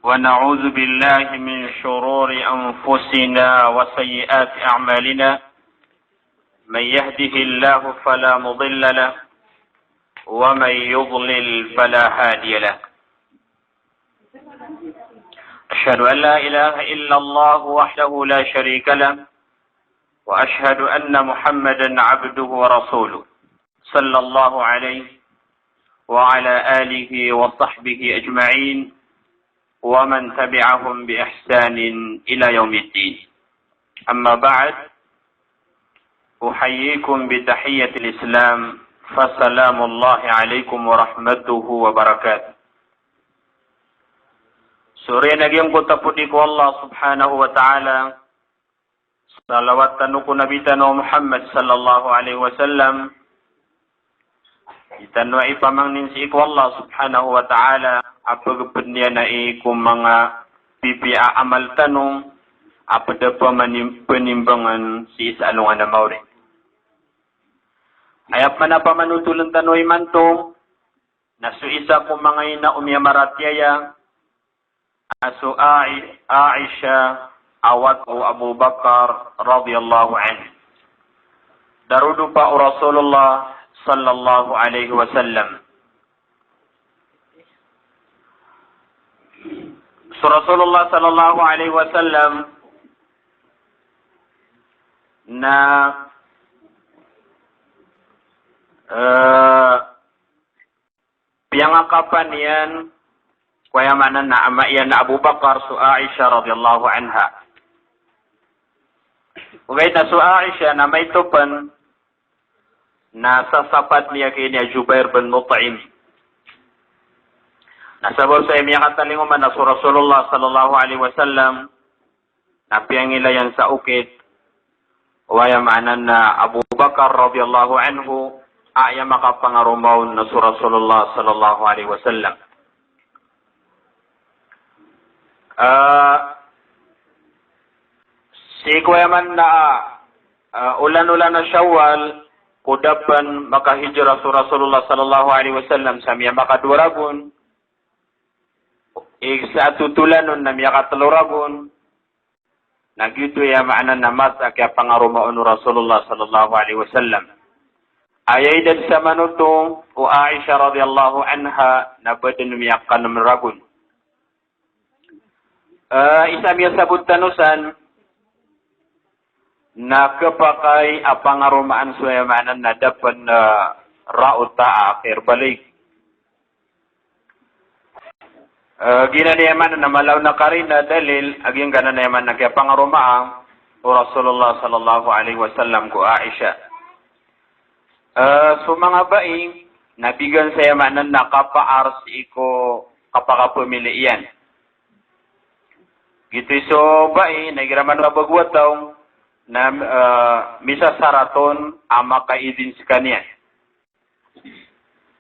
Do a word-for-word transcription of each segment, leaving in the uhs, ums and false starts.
ونعوذ بالله من شرور أنفسنا وسيئات أعمالنا. من يهده الله فلا مضل له، ومن يضلل فلا هادي له. أشهد أن لا إله إلا الله وحده لا شريك له، وأشهد أن محمدا عبده ورسوله، صلى الله عليه وعلى آله وصحبه أجمعين، ومن تبعهم بإحسان إلى يوم الدين. أما بعد، أحييكم بتحية الإسلام، فسلام الله عليكم ورحمته وبركاته. Soriyan a giyangkoto a podi ko Allah subhanahu wa ta'ala, salawat tano ko Nabi tano Muhammad sallallahu alaihi wasallam. Di tano ipamangnin sii ko Allah subhanahu wa ta'ala a pagped iyan ai ko manga pipiya a amal tano a ped a pamanim-, panimbangan sii sa alongan a maori. Aya pman a pamanotolen tano imanto na so isa ko manga ina o miyamaratiyaya a so Ai-, Aisha a wata o Abu Bakar radhiyallahu anhu. Darodopa o Rasulullah sallallahu alaihi wasallam. So Rasulullah sallallahu alaihi wasallam na, eh, piyangakapan iyan ko aya maana na ama iyan a Abu Bakar so Aisha radhiyallahu anha. Ogaid na so Aisha na maito pen na sasapat niyan ki ini a Jubair bin Mut'im. Na sabap sa aya miyakatalingoma na so Rasulullah sallallahu alaihi wasallam na piyangilay iyan sa okit o aya maana na Abu Bakar radhiyallahu anhu a aya makapangaroma on na so Rasulullah sallallahu alaihi wasallam. Ah, sii ko aya maana na, ah, olan-olan a Shawwal, ko da pen makahijra so Rasulullah sallallahu alaihi wasallam sa miyamakadowa ragon, ig sa totolan on na miyakatelo ragon, na giyoto aya maana na masa a kiyapangaroma on o Rasulullah sallallahu alaihi wasallam. Aya idad sa manoto o Aisha radhiyallahu anha na baden miyakanem ragon. Eh, isa miyasabot tano san na kepakay a pangaromaan so aya maana na da pen, eh, raot a akhir balik. Eh, giyanan aya maana na mala on a karina, dalil, a giyangkanan aya maana na kiyapangaromaa o Rasulullah sallallahu alaihi wasallam ko Aisha. Eh, so manga bai na bigan sa aya maana na kapaar sii ko kapakapamili iyan. Giyoto i so bai na igira man a bago a taw na, eh, misasarat on a makaidin sekaniyan.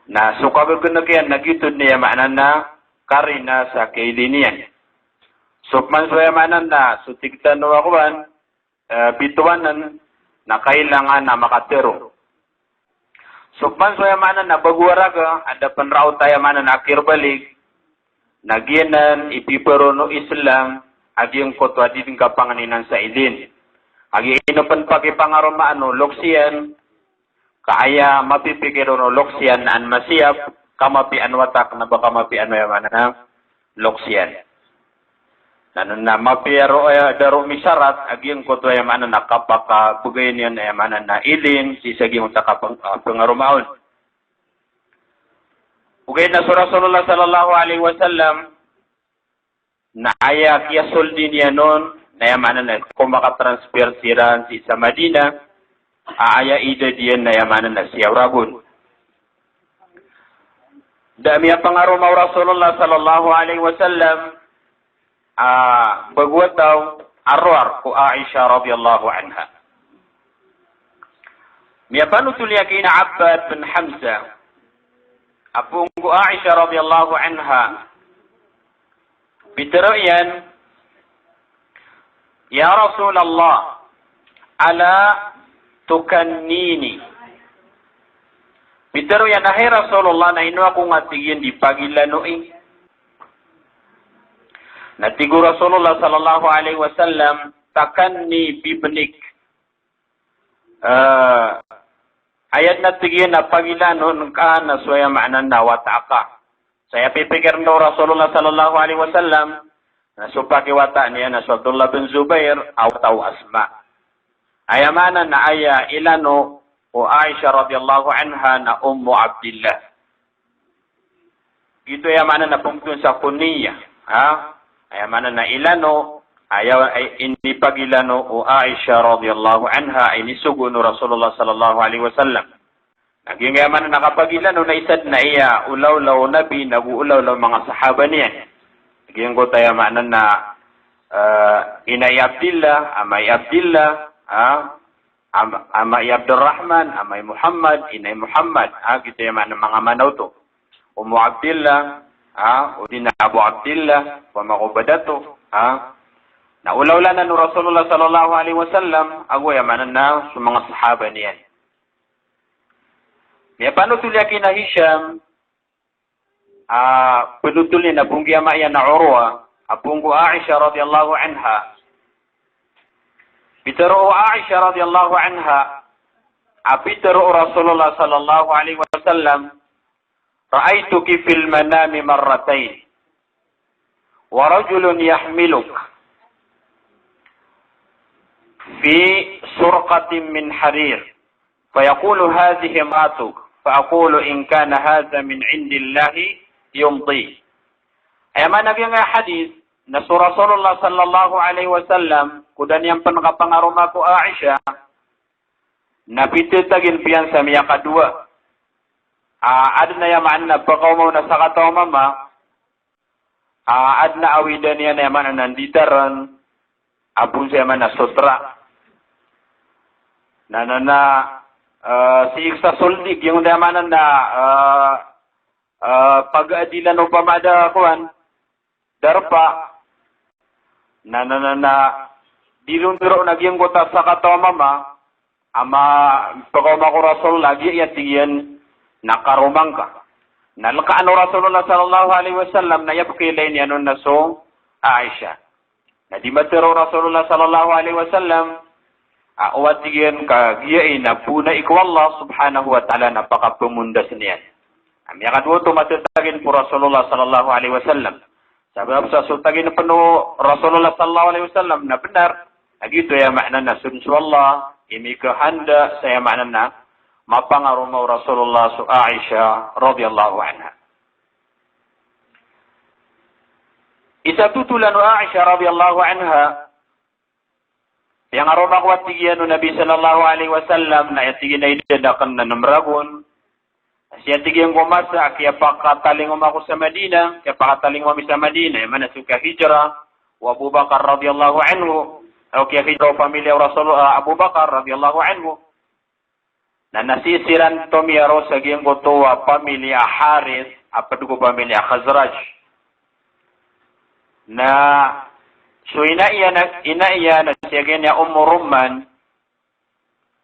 Na so kagegenek iyan na giyoto den aya maana na karina sa kiidin iyan. So pman so aya maana na so tig tano a kowan, eh, bitowanen na kailangan a makatero. So pman so aya maana na bago a raga, a da pen raot aya maana na akhir balik, na giyanan i piperon o Islam a giyangkoto a di den kapangninan sa idin. A giya ino pen pakipangaromaan o loks iyan, ka aya mapipikir on o loks iyan na an masiyap, ka mapiya an watak na ba ka mapiya an aya maana na loks iyan. Na, na, na mapiya ro, eh, da ro misarat a giyangkoto aya maana na kapakabegay niyan aya maana na idin sii sa giyangkoto a kapeng-, ah, pengaromaa on. Ogaid na so Rasulullah sallallahu alaihi wasallam na aya kiyasoldi niyan on na aya maana na ko makatransfer siran sii sa Madinah, a aya idad iyan na aya maana na siyaw ragon. Da miyapangaroma o Rasulullah sallallahu alaihi wasallam a bago a taw a rowar ko Aisha radhiyallahu anha. Miyapanotol iyan ki ina Abbad bin Hamzah a poon ko Aisha radhiyallahu anha. Pitharo iyan, "Ya Rasulullah, ala tukannini?" Pitharo iyan a, "Hay Rasulullah, na ino ako nga," tig iyan, "di pagilanoi? Na tig o Rasulullah sallallahu alaihi wasallam, "Takanni bibnik." Eh, aya dn a tig iyan a pagilanon ka na so aya maana na wata ka. Sa aya pipikirn o Rasulullah sallallahu alaihi wasallam, na so pakiwata niyan na so Abdullah bin Zubair, a wata o Asma. Aya maana na aya ilano o Aisha radhiyallahu anha na Ummu Abdillah. Giyoto aya maana na pmbtowan sa kunniyah. Ha? Aya maana na ilano, aya, ay, inipagilano o Aisha radhiyallahu anha, inisogo o Rasulullah sallallahu alaihi wasallam. Na giyangkaya maana na kapagilano na isa dn a iya olaola o Nabi, nago olaola o manga sahaba niyan. Giyangkoto aya maana na, eh, ina i Abdillah, ama i Abdillah, ha? Ama, ama i Abdurrahman, ama i Muhammad, ina i Muhammad. Ha, giyoto aya maana, manga maana oto. Ummu Abdillah, ha, odi na Abu Abdillah, pamako ba dato, ha. Na olaola anan o Rasulullah sallallahu alaihi wasallam, ago aya maana na so manga sahaba niyan. Miyapanotol iyan kina Hisham, a, pnotol iyan a ponggi ama iyan a Urwa, a ponggo Aisha radhiyallahu anha. Pitharo o Aisha radhiyallahu anha, a pitharo o Rasulullah sallallahu alaihi wasallam, "Ra'aituki fil manami marratayn, wa rajulun yahmiluk fi surqatin min harir." Fayaqulu, "Hadhihi imra'atuk." Fa aqulu, "In kana hadha min indillahi yumdi." Aya maana giyangkaya hadith, na so Rasulullah sallallahu alaihi wasallam, ko da niyan pn kapangaroma ko Aisha, na pithatagan iyan sa miyakadowa. A, adn a aya maana na pkaoma on a sakataw a mama, a, adn a awidan iyan aya maana na nditarn a bo sa aya maana na sotra. Na, na, na, eh, sii sa soldi, giyangkoto aya maana na, eh, eh, pagaadilan o pamada kowan, darpa. Na, na, na, na, di ron tharoon a giyangkoto a sakataw a mama, a ma, pkaoma ko Rasulullah, giya aya tig iyan na karoma ngka. Na lkaan o Rasulullah sallallahu alaihi wasallam, na aya pkhailay niyan on na so Aisha. Na di matharo o Rasulullah sallallahu alaihi wasallam, a, o a tig iyan ka giya i na poonai ko Allah subhanahu wa ta'ala na pakapmondas niyan. A miyakadowa oto matatagan ko Rasulullah sallallahu alaihi wasallam. Sabap sa so tagan pn o Rasulullah sallallahu alaihi wasallam na bnar, na giyoto aya maana na so, so Allah i mikahanda sa aya maana na mapangaroma o Rasulullah so Aisha radhiyallahu anha. Isa totolan o Aisha radhiyallahu anha, piyangaroma ko a tig iyan o Nabi sallallahu alaihi wasallam, na aya tig iyan a idad akn na nm ragon. Sii a tig iyan ko masa a kiyapakatalingoma ko sa Madinah, kiyapakatalingoma mi sa Madinah, aya maana so kiyahijra o Abu Bakar radhiyallahu anhu, o kiyahijra o pamilya o Rasul, ah, Abu Bakar radhiyallahu anhu. Na, na sii siran tomiyaro sa giyangkoto a pamilya a Harith, a pd ko pamilya a Khazraj. Na so ina iyan, ina iyan na sii giya Ummu Rumman,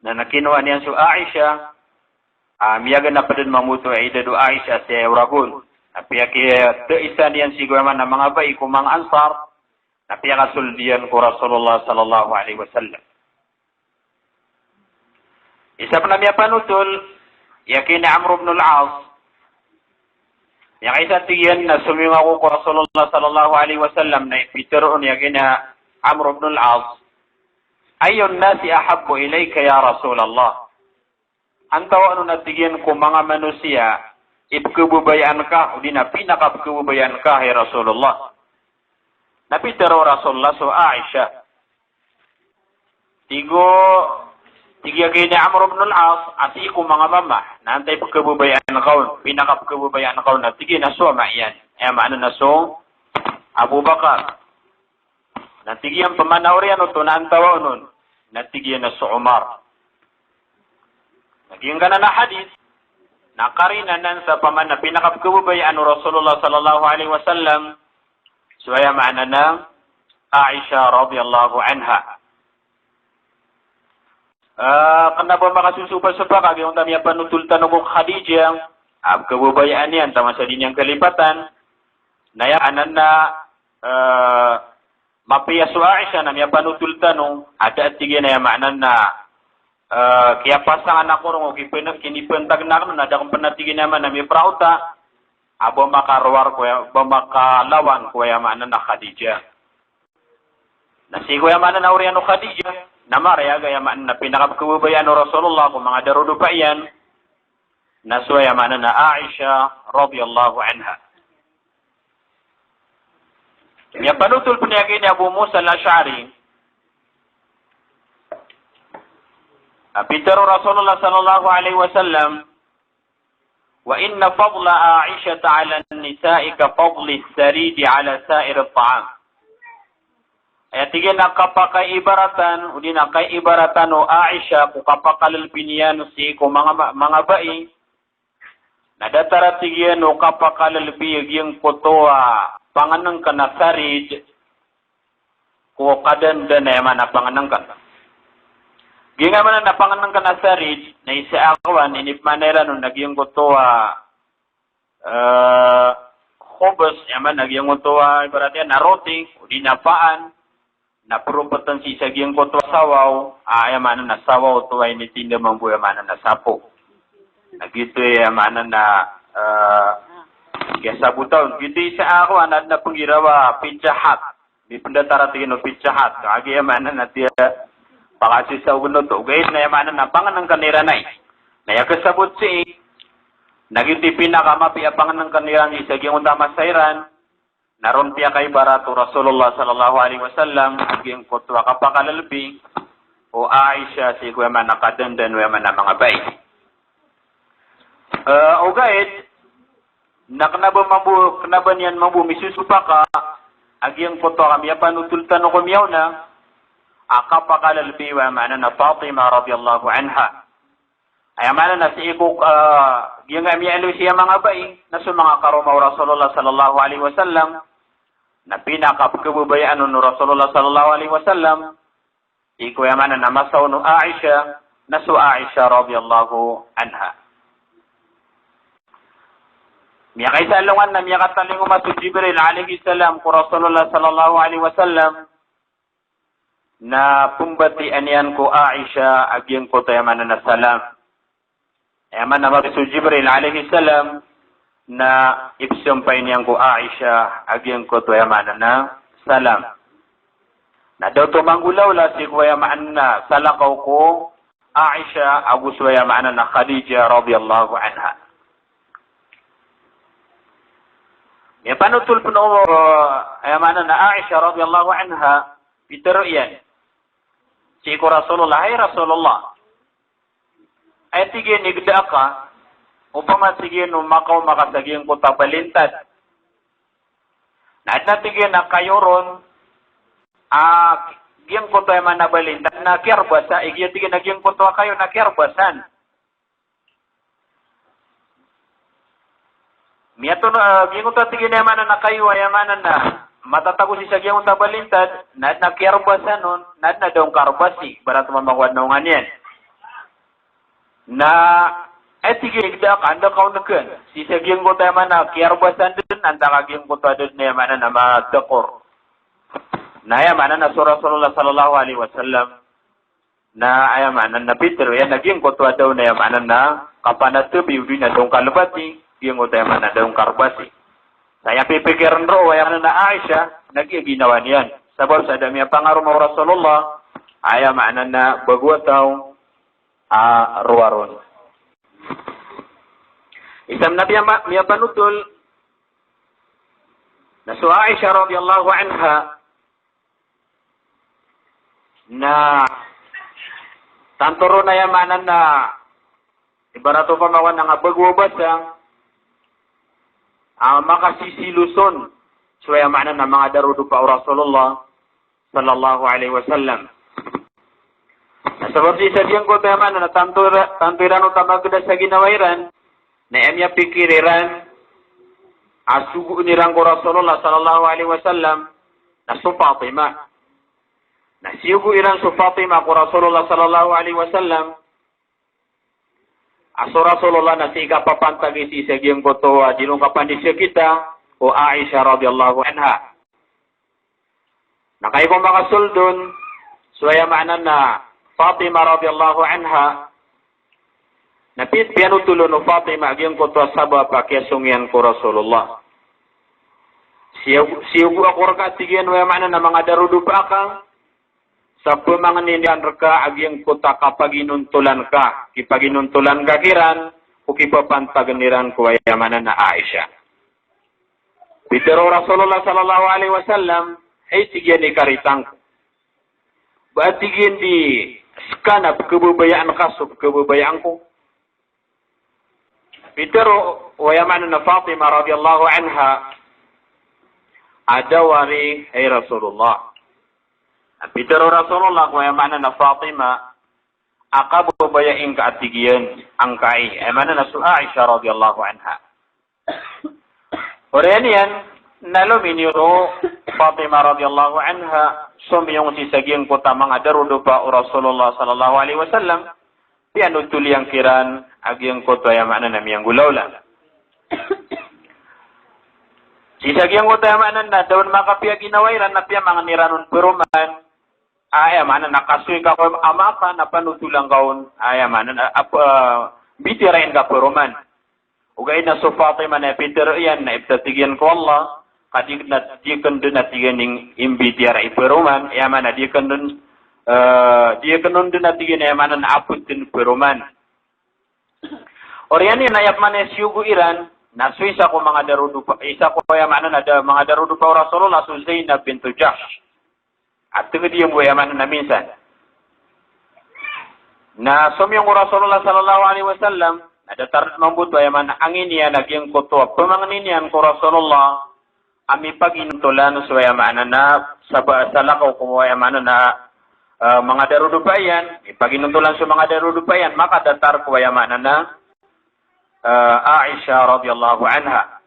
na, na kinowa niyan so Aisha, a, miyaga na pd mambo oto a idad o Aisha sii a ragon. Na piyakitaisan iyan sii ko aya maana manga bai ko manga Ansar, na piyakasold iyan ko Rasulullah sallallahu alaihi wasallam. Isa pn a miyapanotol, aya kini Amr ibn al-As. Aya kaisa tig iyan na somiyong ako ko Rasulullah sallallahu alaihi wasallam, na pitharo on aya kini Amr ibn al-As, "Ayyun nasi ahabbu ilaika ya Rasulullah?" Antawaa on a tig iyan ko manga manosiya i pkhababayaan ka, odi na pinakapkhababayaan ka, hay Rasulullah? Na pitharo o Rasulullah so Aisha. Tig o, tig iyan kini Amr ibn al-As, a sii ko manga mama, na antaa i pkhababayaan ka on, pinakapkhababayaan ka on, na tig iyan na so ama iyan. Aya maana na so Abu Bakar. Na tig iyan pman a oriyan oto na antawaa on, na tig iyan na so Umar. Na giyangkanan a hadith, na karina anan sa pman a pinakapkhababayaan o Rasulullah sallallahu alaihi wasallam so aya maana na Aisha radhiyallahu anha. Ah, kna ba makasosopa-sopa ka giyangkoto a miyapanotol tano ko Khadijah, a pkhababayaan iyan taman sa di niyan kalipatan, na aya anan na eh, mapiya so Aisha na miyapanotol tano, a da a tig iyan a aya maana na, eh, kiyapasangan ako ron o kipen-, kinipantagn akn on, na da akn pn a tig iyan a aya maana na mipraota a ba makarowar ko aya, ba makalawan ko aya maana na Khadijah. Na sii ko aya maana na oriyan o Khadijah, na marayag a aya maana na pinakapkhababayaan o Rasulullah ko manga darodopa iyan, na so aya maana na Aisha radhiyallahu anha. Miyapanotol pn iyan giya i Abu Musa al-Ash'ari a pitharo o Rasulullah sallallahu alaihi wasallam, "Wa inna fadla Aishata ala nisa'i ka fadli saridi ala sa'iri ta'am." Aya tig iyan a kapakaibaratan, odi na kaibaratan o Aisha ko kapakalbi niyan sii ko manga, manga bai, na datar a tig iyan o kapakalbi a giyangkoto a pangnngkn a sarid ko kadandan a aya maana pangnngkn. Giyangkai a maana na pangnngkn a sarid na isa a kowan, inipmaana iran on a giyangkoto a, eh, khubz, aya maana na giyangkoto a ibarat iyan na roti, odi na paan, na proptn sii sa giyangkoto a sawaw, a aya maana na sawaw oto a initinda mambo aya maana na sapo. Na giyoto aya maana na, eh, kiyasabota on. Giyoto isa a kowan a adn a pnggirawa a Pizza Hut. Di pn datar a tig iyan o Pizza Hut. Kagiya aya maana na tiya pakasisaw gn oto. Ogaid na aya maana na pangnngkn iran ai. Na aya kasabot sii na giyoto i pinakamapiya a pangnngkn iran sii sa giyangkoto a masa iran. Na roo piyakaibarat o Rasulullah sallallahu alaihi wasallam a giyangkoto a kapakalalbi o Aisha sii ko aya maana kadandan o aya maana manga bai. Eh, ogaid na kna ba mambo, kna ba niyan mambo misosopaka a giyangkoto a miyapanotol tano ko miyaona a kapakalalbi o aya maana na Fatima radhiyallahu anha. Aya maana na sii ko, eh, giyangkai a miyaaloy sii a manga bai na so manga karoma o Rasulullah sallallahu alaihi wasallam na pinakapkhababayaan on o Rasulullah sallallahu alaihi wasallam sii ko aya maana na masa on o Aisha, na so Aisha radhiyallahu anha. Miyakaisa a alongan na miyakatalingoma so Jibril alayhis salam ko Rasulullah sallallahu alaihi wasallam na pmbatiyaa niyan ko Aisha a giyangkoto aya maana na salam. Aya maana na mabatiya so Jibril alayhis salam na ipsampay niyan ko Aisha a giyangkoto aya maana na salam. Na da oto manggolawla sii ko aya maana na salakaw ko Aisha ago so aya maana na Khadijah radhiyallahu anha. Miyapanotol pn o, aya maana na Aisha radhiyallahu anha, pitharo iyan sii ko Rasulullah, "Hay Rasulullah, aya tig iyan i gda aka, opama tig iyan o makaoma ka sa giyangkoto a balintad. Na adn a tig iyan a kayo ron a giyangkoto aya maana balintad na kiyarbasa, igira tig iyan a giyangkoto a kayo na kiyarbasan." Miyatono, eh, giyangkoto a tig iyan a aya maana na kayo, aya maana na matatago sii sa giyangkoto a balintad, na adn a kiyarbasan on, na adn a da on karbasi, ibarat o mama ko adn a onga niyan. Na, eh, tig iyan i gda aka, anda ka on dn sii sa giyangkoto aya maana kiyarbasan dn, antaa ka giyangkoto a da dn aya maana na matakor. Na aya maana na so Rasulullah sallallahu alaihi wasallam na aya maana na pitharo iyan a giyangkoto a da on aya maana na kapanatabi odi na da on kalbati, giyangkoto aya maana da on karbasi. Sa aya pipikirn roo aya maana na Aisha na giya ginawa niyan. Sabap sa da miyapangaroma o Rasulullah aya maana na bago a taw a rowar on. Isa a miya-, miyapanotol na so Aisha radhiyallahu anha na tanto ron aya maana na ibarat o pamawana nga bago a basa a makasisilos on so aya maana na manga darodopa o Rasulullah sallallahu alaihi wasallam. Na sabap sii sa giyangkoto aya maana na tanto ira-, tanto iran oto a magda sa ginawa iran, na aya miyapikir iran a sogoon iran ko Rasulullah sallallahu alaihi wasallam na so Fatima. Na siyogo iran so Fatima ko Rasulullah sallallahu alaihi wasallam a so Rasulullah na sii kapapantagi sii sa giyangkoto a di ron kapandisakita o Aisha radhiyallahu anha. Na kagiya ko makasold on so aya maana na Fatima radhiyallahu anha, na pi-, piyanotol on o Fatima a giyangkoto a sabap a kiyasong iyan ko Rasulullah. Siyogo, siyogo ako rka, tig iyan, o aya maana na manga darodopa aka, sa pamangnin iyan rka a giyangkoto a kapaginontolan ka, kipaginontolan ka kiran, o kipapantagn iran ko aya maana na Aisha. Pitharo o Rasulullah sallallahu alaihi wasallam, hay, tig iyan, i karitang ko. Ba, tig iyan, di ska na pkhababayaan ka so pkhababayaan ko? Pitharo o aya maana na Fatima radhiyallahu anha a da wari, hay Rasulullah. Pitharo o Rasulullah ko aya maana na Fatima a kababayai ngka, a tig iyan, angkai, aya maana na so Aisha radhiyallahu anha. Oriyan iyan na lominiyo so Fatima radhiyallahu anha, somiyong sii sa giyangkoto a manga darodopa o Rasulullah sallallahu alaihi wasallam, piyanotol iyan kiran a giyangkoto aya maana na miyanggolawla. Sii sa giyangkoto aya maana na da on makapiyaginawa iran na piyamangni iran on paroman, aya maana na kasoy ka ko ama ka na panotolan ka on, aya maana na ap-, ah, mbitiyarai ngka paroman. Ogaid na so Fatima na pitharo iyan na ipthatig iyan ko Allah, ka di na, di akn dn, a tig iyan, imbitiyarai paroman, aya maana di akn dn, eh, di akn on dn, a tig iyan, aya maana na apotn paroman. Oriyan iyan na aya pman a siyogo iran, na so isa ko manga darodopa, isa ko aya maana na da-, manga darodopa o Rasulullah, so Zainab bintu Jahsh. A tngd iyan bo aya maana na minsan. Na somiyong ko Rasulullah sallallahu alaihi wasallam, na datar mambo oto aya maana angin iyan a giyangkoto a pamangnin iyan ko Rasulullah a mipaginontolan so aya maana na saba-, salakaw ko aya maana na, eh, manga darodopa iyan, mipaginontolan so manga darodopa iyan, makadatar ko aya maana na, eh, Aisha radhiyallahu anha.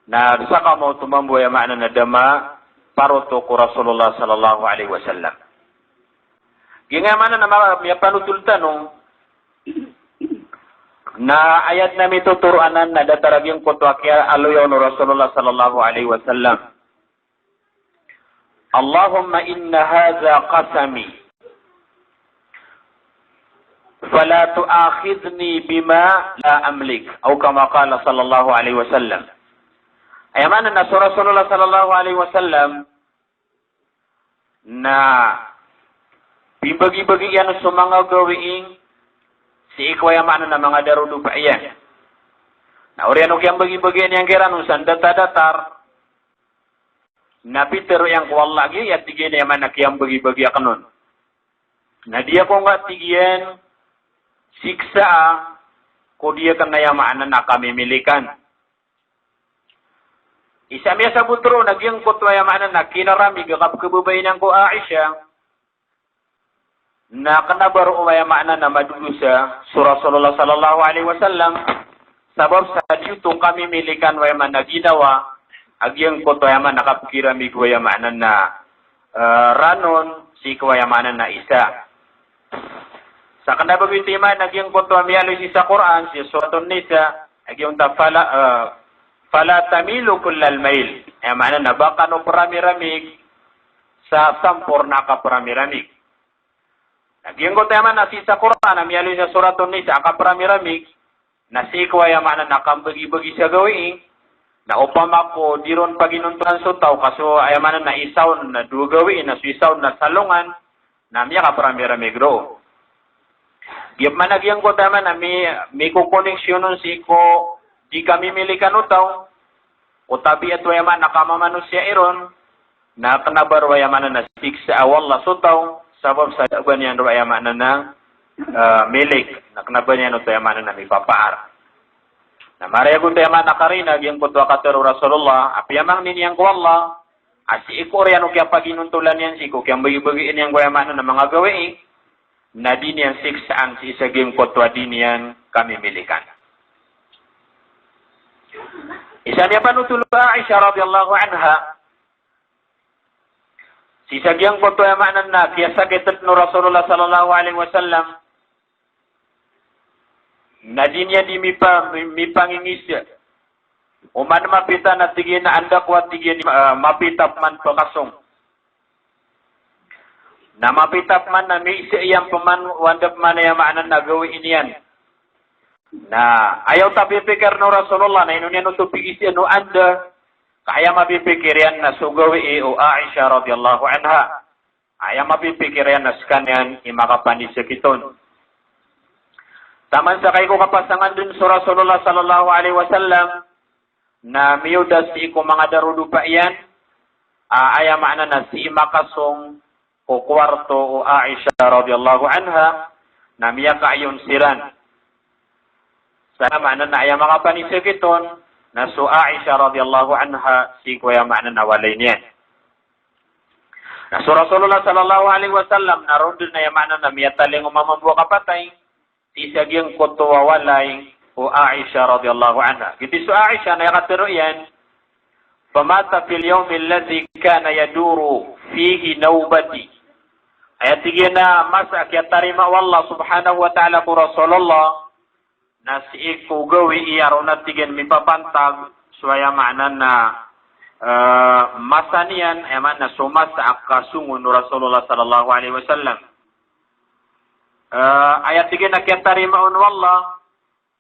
Na sakamaoto mambo aya maana na da maparoto ko Rasulullah sallallahu alaihi wasallam. Giya aya maana na ma-, miyapanotol tano na ayat na mitotoro anan na datar a giyangkoto a kiyaaloya on o Rasulullah sallallahu alaihi wasallam. Allahumma inna hadha qasami, fala tu'akhidhni bima la amlik. Aw kama qala sallallahu alaihi wasallam. Aya maana na so Rasulullah sallallahu alaihi wasallam na pimbagibagi iyan so manga gawii sii ko aya maana na manga darodopa iyan. Na oriyan o kiyambagibagian iyan kiran on sa ndata-datar, na pitharo iyan ko Allah, giya tig iyan aya maana kiyambagibagi akn on na di ako ngka, tig iyan, siksaa ko di akn aya maana na kamimilikan. Isa a miyasabot roo na giyangkoto aya maana na kinaramig a kapkhababayai niyan ko Aisha, na kna ba roo aya maana na madodosa so Rasulullah sallallahu alaihi wasallam, sabap sa di oto kamimilikan aya maana na ginawa a giyangkoto aya maana na kapkiramig aya maana na, eh, ranon sii ko aya maana na isa. Sa kna ba giyoto i maana a giyangkoto a miyaaloy sii sa Qur'an, sii Suratun Nisa, a giyangkoto a fala, eh, fala tamilu kullal mail. Aya maana na ba kano pramiramig sa samporna a kapramiramig. Na giyangkoto aya maana sii sa Qur'an a miyaaloy sa Suratun Nisa a kapramiramig, na sii ko aya maana na kambagibagi sa gawii, na opama ko di ron paginontolan so taw, ka so aya maana na isa on na dowa gawii, na so isa on na salongan, na miyakapramiramig roo. Giya pman a giyangkoto aya maana mi-, mikokoneksyon on sii ko di kamimilikan o taw, ko tabiat o aya maana na kamamanosiya iron, na kna ba roo aya maana na siksaa o Allah so taw, sabap sa da a ba niyan roo aya maana na, eh, milik, na kna ba niyan oto aya maana na mipapaar. Na maraya oto aya maana karina a giyangkoto a katharo o Rasulullah a piyamangni niyan ko Allah a sii ko oriyan o kiyapaginontolan iyan, sii ko kiyambagibagi niyan ko aya maana na manga gawii, na di niyan siksaan sii sa giyangkoto a di niyan kamimilikan. Isa a miyapanotol o Aisha radhiyallahu anha sii sa giyangkoto aya maana na kiyasakitn o Rasulullah sallallahu alaihi wasallam, na di niyan di mipa-, mi-, mipangingisa. Oman mapita na tig iyan a anda ko a tig iyan, ah, mapita pman pakasong. Na mapita pman na miisa iyan pman o anda pman aya maana na gawii niyan. Na aya oto a pipikir o Rasulullah na ino niyan oto pigiisaan o anda, ka aya mapipikir iyan na so gawii o Aisha radhiyallahu anha. Aya mapipikir iyan na skaniyan i makapanisik iton. Taman sa kai ko kapasangan dn so Rasulullah sallallahu alaihi wasallam, na miyoda sii ko manga darodopa iyan, a, aya maana na sii makasong ko kowarto o Aisha radhiyallahu anha, na miyakaayon siran. Sa maana na aya makapanisik iton, na so Aisha radhiyallahu anha sii ko aya maana na walay niyan. Na so Rasulullah sallallahu alaihi wasallam na roo dn aya maana na miyatalingoma mambo a kapatay sii sa giyangkoto a walay o Aisha radhiyallahu anha. Giyoto so Aisha na aya katharo iyan, "Famata fil yawmi alladhi kana yaduru fihi nawbati." Aya tig iyan a masa a kiyatarima o Allah subhanahu wa ta'ala ko Rasulullah, na sii ko gawii a roo na tig iyan mipapantag so aya maana na, eh, masa niyan, aya maana so masa a kasong on o Rasulullah sallallahu alaihi wasallam. Eh, aya tig iyan a kiyatarima on o Allah,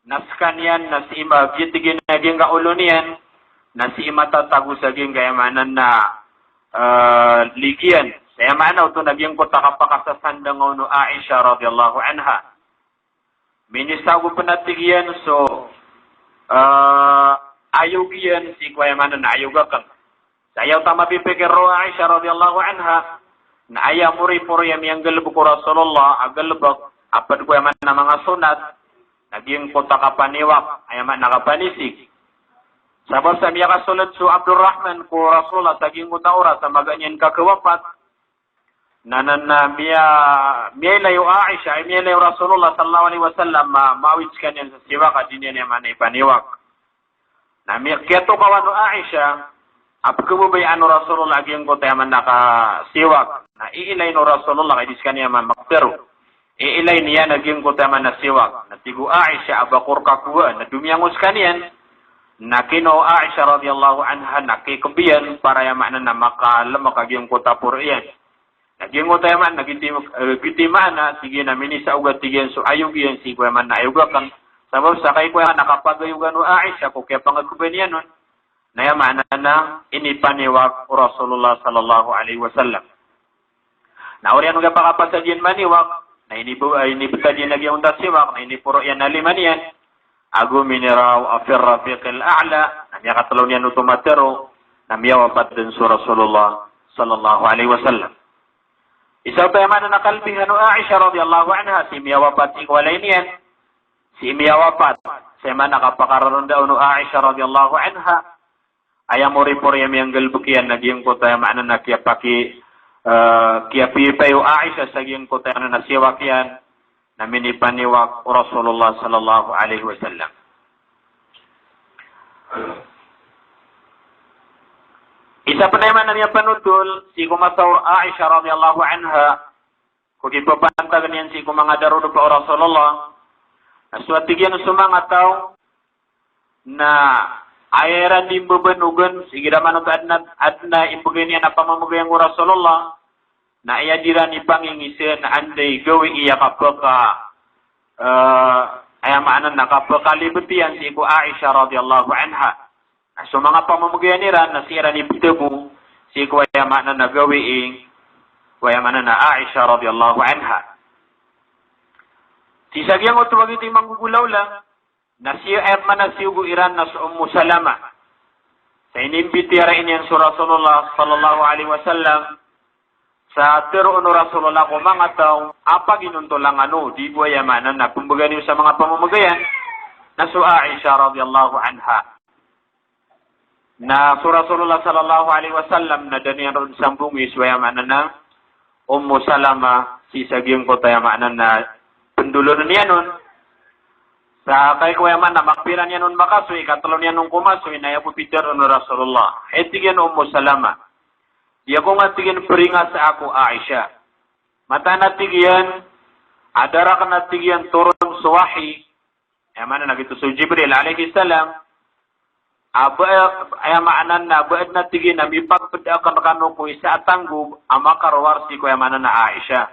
na skaniyan na sii ma-, giya tig iyan a giyangkai a olo niyan, na sii matatago sa giyangkai a aya maana na, eh, ligi iyan. Sa aya maana oto na giyangkoto a kapakasasandang on o Aisha radhiyallahu anha. Minisago pn a tig iyan so, eh, ayog iyan sii ko aya maana na ayog akn. Sa aya oto a mapipikir o Aisha radhiyallahu anha, na aya moripori a miyanggalbk o Rasulullah a galbk a pd ko aya maana na manga sonat, na giyangkoto a kapaniwak, aya maana na kapanisik. Sabap sa miyakasold so Abdurrahman ko Rasulullah sa giyangkoto a oras a magaan iyan kakawapat, na, na, na miya-, miyailay o Aisha, ay miyailay o Rasulullah sallallahu alaihi wasallam, ma-, maawid skaniyan sa siwak a di niyan aya maana ipaniwak. Na miya-, kiyatokawan o Aisha a pkhababayaan o Rasulullah a giyangkoto aya maana na kasiwak. Na iilay o Rasulullah ka di skaniyan aya maana maktharo. Iilay niyan a giyangkoto aya maana na siwak. Na tig o Aisha a ba ko rka kowaan, na domiyangos skaniyan. Na kino o Aisha radhiyallahu anha na kikb iyan para aya maana na makalmk a giyangkoto a poro iyan. Na giyangkoto aya maana na giti-, eh, giti maana, tig iyan a minisaog a tig iyan so ayog iyan sii ko aya maana na ayog akn. Sabap sa kai ko aya maana na kapagayogan o Aisha ko kiyapangkban iyan on, na aya maana na inipaniwak o Rasulullah sallallahu alaihi wasallam. Na oriyan o kiyapakapasad iyan maniwak, na inib-, eh, inibtad iyan a giyangkoto a siwak, na iniporo iyan a lima niyan, ago miniraw a fir rafiqil a'la, na miyakatlo niyan oto matharo, na miyawapat dn so Rasulullah sallallahu alaihi wasallam. Isa oto aya maana na kalbihan o Aisha radhiyallahu anha, sii miyawapat sii ko walay niyan, sii miyawapat, sa aya maana na kapakararonda on o Aisha radhiyallahu anha, aya moripori a miyanggalbk iyan na giyangkoto aya maana na kiyapaki-, eh, kiyapipay o Aisha sa giyangkoto aya maana na siwak iyan, na minipaniwak o Rasulullah sallallahu alaihi wasallam. Isa pn aya maana niyan panothol sii ko masa o Aisha radhiyallahu anha, ko kipapantag iyan sii ko manga darodopa o Rasulullah. Na so a tig iyan so manga taw na aya iran di mbabanogan, sii kiran man oto adn a, adn a imbgay niyan a pamamagayan ko Rasulullah, na aya di iran ipangingisa na anda i gawii a kapaka, eh, aya maana na kapakalibt iyan sii ko Aisha radhiyallahu anha. Na so manga pamamagayan iran na sii iran iptbo sii ko aya maana na gawii, ko aya maana na Aisha radhiyallahu anha. Sii sa giyangkoto a giyoto i manggogolawla, na sii, aya maana na siyogo iran na so Ummu Salama. Sa inimbitiyarai niyan so Rasulullah sallallahu alaihi wasallam, sa tharoon o Rasulullah ko manga taw a paginontolan kano, di bo aya maana na pmbgan iyo sa manga pamamagayan, na so Aisha radhiyallahu anha. Na so Rasulullah sallallahu alaihi wasallam na da niyan ron sambongi so aya maana na Ummu Salama sii sa giyangkoto aya maana na pndolon iyan on. Sa kai ko aya maana na makapira niyan on makasoy, katlo niyan on ko masoy, na aya bo pitharo o Rasulullah. Hay tig iyan o Ummu Salama, di ako nga tig iyan pringasaan ko Aisha. Mataan a tig iyan a da rakn a tig iyan toron so wahi. Aya maana na giyoto so Jibril alayhis salam. a ba, aya maana na ba aden a tig iyan a mipagped aken rekano ko isa a tanggob a makarowar sii ko aya maana na Aisha.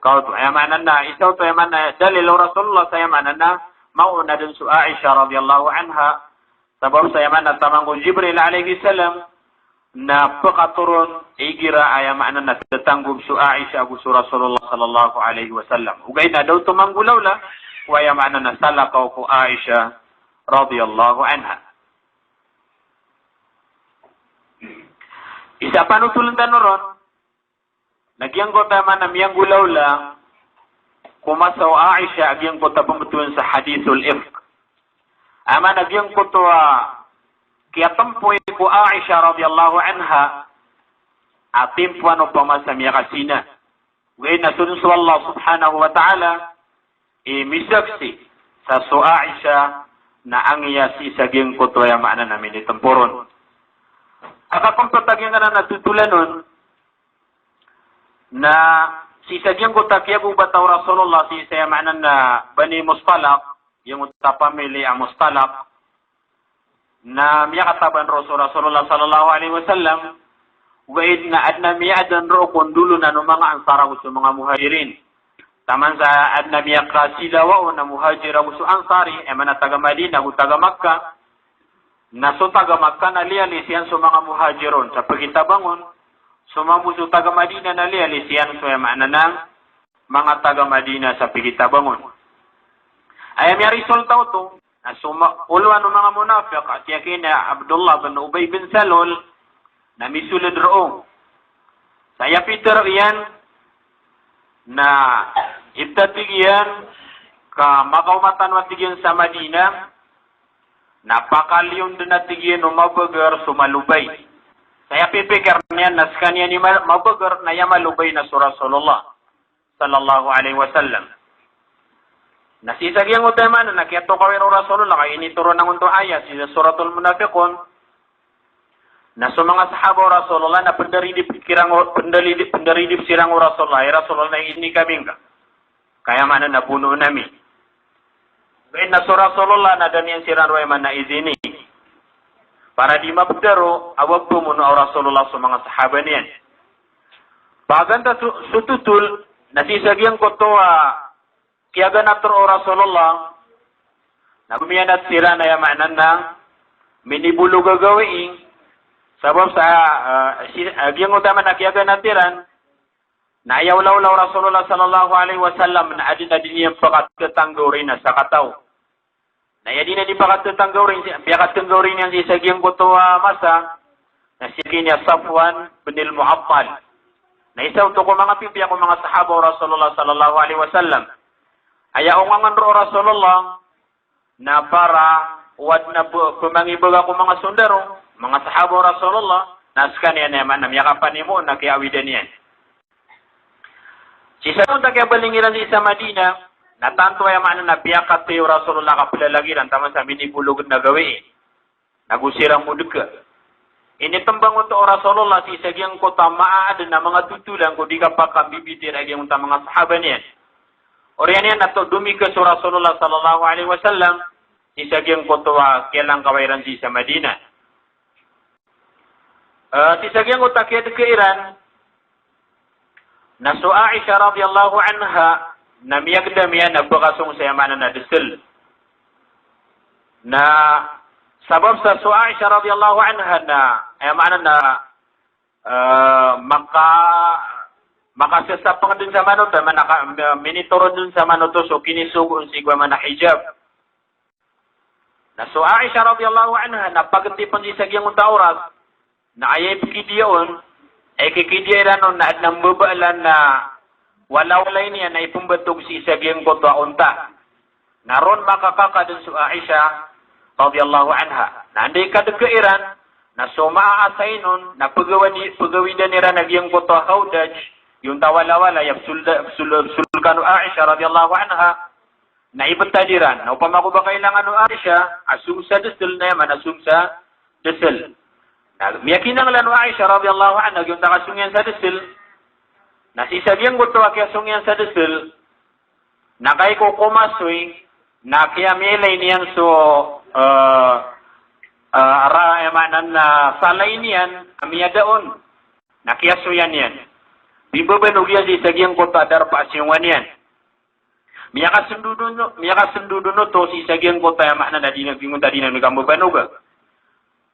Kaoto, aya maana na, isa oto aya maana dalil o Rasulullah sa aya maana na maona den so Aisha radhiyallahu anha. Sabap sa aya maana taman ko Jibril alayhis salam na pekatoron igira aya maana na tetanggob so Aisha ago so Rasulullah sallallahu alayhi wasallam. Ogaid na da oto manggolawla ko aya maana na salakaw ko Aisha radhiyallahu anha. Isa panotolen tano ron, na giyangkoto aya maana miyanggolawla ko masa o Aisha a giyangkoto a pembetowan sa hadithul ifk. Aya maana giyangkoto a kiyatempoy ko Aisha radhiyallahu anha a timpoan o pamasa miyakazina. Ogaid na so den so Allah subhanahu wa ta'ala i misaksi sa so Aisha na angiya sii sa giyangkoto aya maana na minitempo ron. Aka kempet a giyangkanan a totolan on, na sii sa giyangkoto a kiyagobat o Rasulullah sii sa aya maana na Bani Mustalaq, giyangkoto a pamili a Mustalaq, na miyakataban roo so Rasulullah sallallahu alayhi wasallam, ogaid na aden a miyaaden roo ko ndolonan o manga Ansar ago so manga Muhajirin. Taman sa aden a miyakasilawa on a Muhajir ago so Ansari, aya maana taga Madinah ago taga Makkah. Na so taga Makkah na liyalis iyan so manga Muhajirun sa pekitabangon, so mambo so taga Madinah na liyalis iyan so aya maana na manga taga Madinah sa pekitabangon. Aya miyaresulta oto, na so ma-, olowan o manga munafiq, a tiyakin a Abdullah bin Ubay bin Salul, na misoled roo. Sa aya pitero iyan, na ipta tig iyan, ka makaoma tano a tig iyan sa Madinah, na pakaliyon den a tig iyan o mabeger so malobay. Sa aya pipikir niyan na sekaniyan i ma-, mabeger na aya malobay na so Rasulullah sallallahu alayhi wasallam. Na sii sa giyangkoto aya maana na kiyatokawi o Rasulullah, ka initoron angkoto a ayat sii sa Suratul Munafiqun. Na so manga sahaba o Rasulullah na penderidip kiran o, penderidip, penderidip siran o Rasulullah. Ya Rasulullah, na izini kami ngka. Ka aya maana na bonoon ami. Ogaid na so Rasulullah na da niyan siran roo aya maana na izini. Para di mapedaro a ba pemono o Rasulullah so manga sahaba niyan. Paganad so, so totol, na sii sa giyangkoto a kiyaganat roo o Rasulullah, na bomiyanat siran aya maana na minibolog a gawii, sabap sa, ah, si, ah, giyangkoto aya maana kiyaganat iran, na aya olaola o Rasulullah sallallahu alayhi wasallam na aden a di niyan pakatetanggawri na sakataw. Na aya di niyan di pakatetanggawri, piyakatetanggawri niyan sii sa giyangkoto a masa, na si kiniya Safwan bin al-Mu'attal. Na isa oto ko manga pipiya ko manga sahaba o Rasulullah sallallahu alayhi wasallam. Aya ongangen roo o Rasulullah, na para o aden a pe-, pemangibaga ko manga sondaro, manga sahaba o Rasulullah, na sekaniyan aya maana miyakapanimo na kiyaawidan iyan. Sii sa tonta kiyabaling iran sii sa Madinah, na tanto aya maana na piyakatay o Rasulullah ka pelalag iran taman sa minibolog na gawii. Na go siran bo deka. Initembang oto o Rasulullah sii sa giyangkoto a maaden a manga totolan ko di kapakambibitiyarai a giyangkoto a manga sahaba niyan. Oriyan iyan na todomi ka so Rasulullah sallallahu alayhi wasallam sii sa giyangkoto a kiyalangkawa iran sii sa Madinah. Eh, sii sa giyangkoto a kiyadeka iran, na so Aisha radhiyallahu anha, na miyagedam iyan a ba kasong sa aya maana na desel. Na sabap sa so Aisha radhiyallahu anha na, aya maana na, eh, maka-, makasesapeng den sa manoto, aya maana ka-, minitoron den sa manoto so kinisogo on sii ko aya maana hijab. Na so Aisha radhiyallahu anha na pagetipen sii sa giyangkoto a oras, na aya ipekidiya on, aya ikikidiya iran on na aden a mbabaalan na walawalay niyan na ipembatog sii sa giyangkoto a onta. Na ron makakaka den so Aisha radhiyallahu anha. Na anda i kadeka iran, na so maaasay non, na pegawadi-, pegawidan iran a giyangkoto a hawdaj, giyonta a walawalay a pesol-, pesol-, pesolkan o Aisha radhiyallahu anha, na ibetad iran. Na opama ko ba kailangan o Aisha a song sa desel, na aya maana song sa desel. Na miyakinanglan o Aisha radhiyallahu anha giyonta kasong iyan sa desel. Na sii sa giyangkoto a kiyasong iyan sa desel, na kaikokomasoy, na kiyamiyailay niyan so, eh, ah, ra, aya maana na salay niyan a miyada on. Na kiyasoyan iyan. Pimbabanog iyan sii sa giyangkoto a darpa a siyongan iyan. Miyakasndod on, miyakasndod on oto sii sa giyangkoto a aya maana na di na, giyangkoto a di na niyan kambabanog.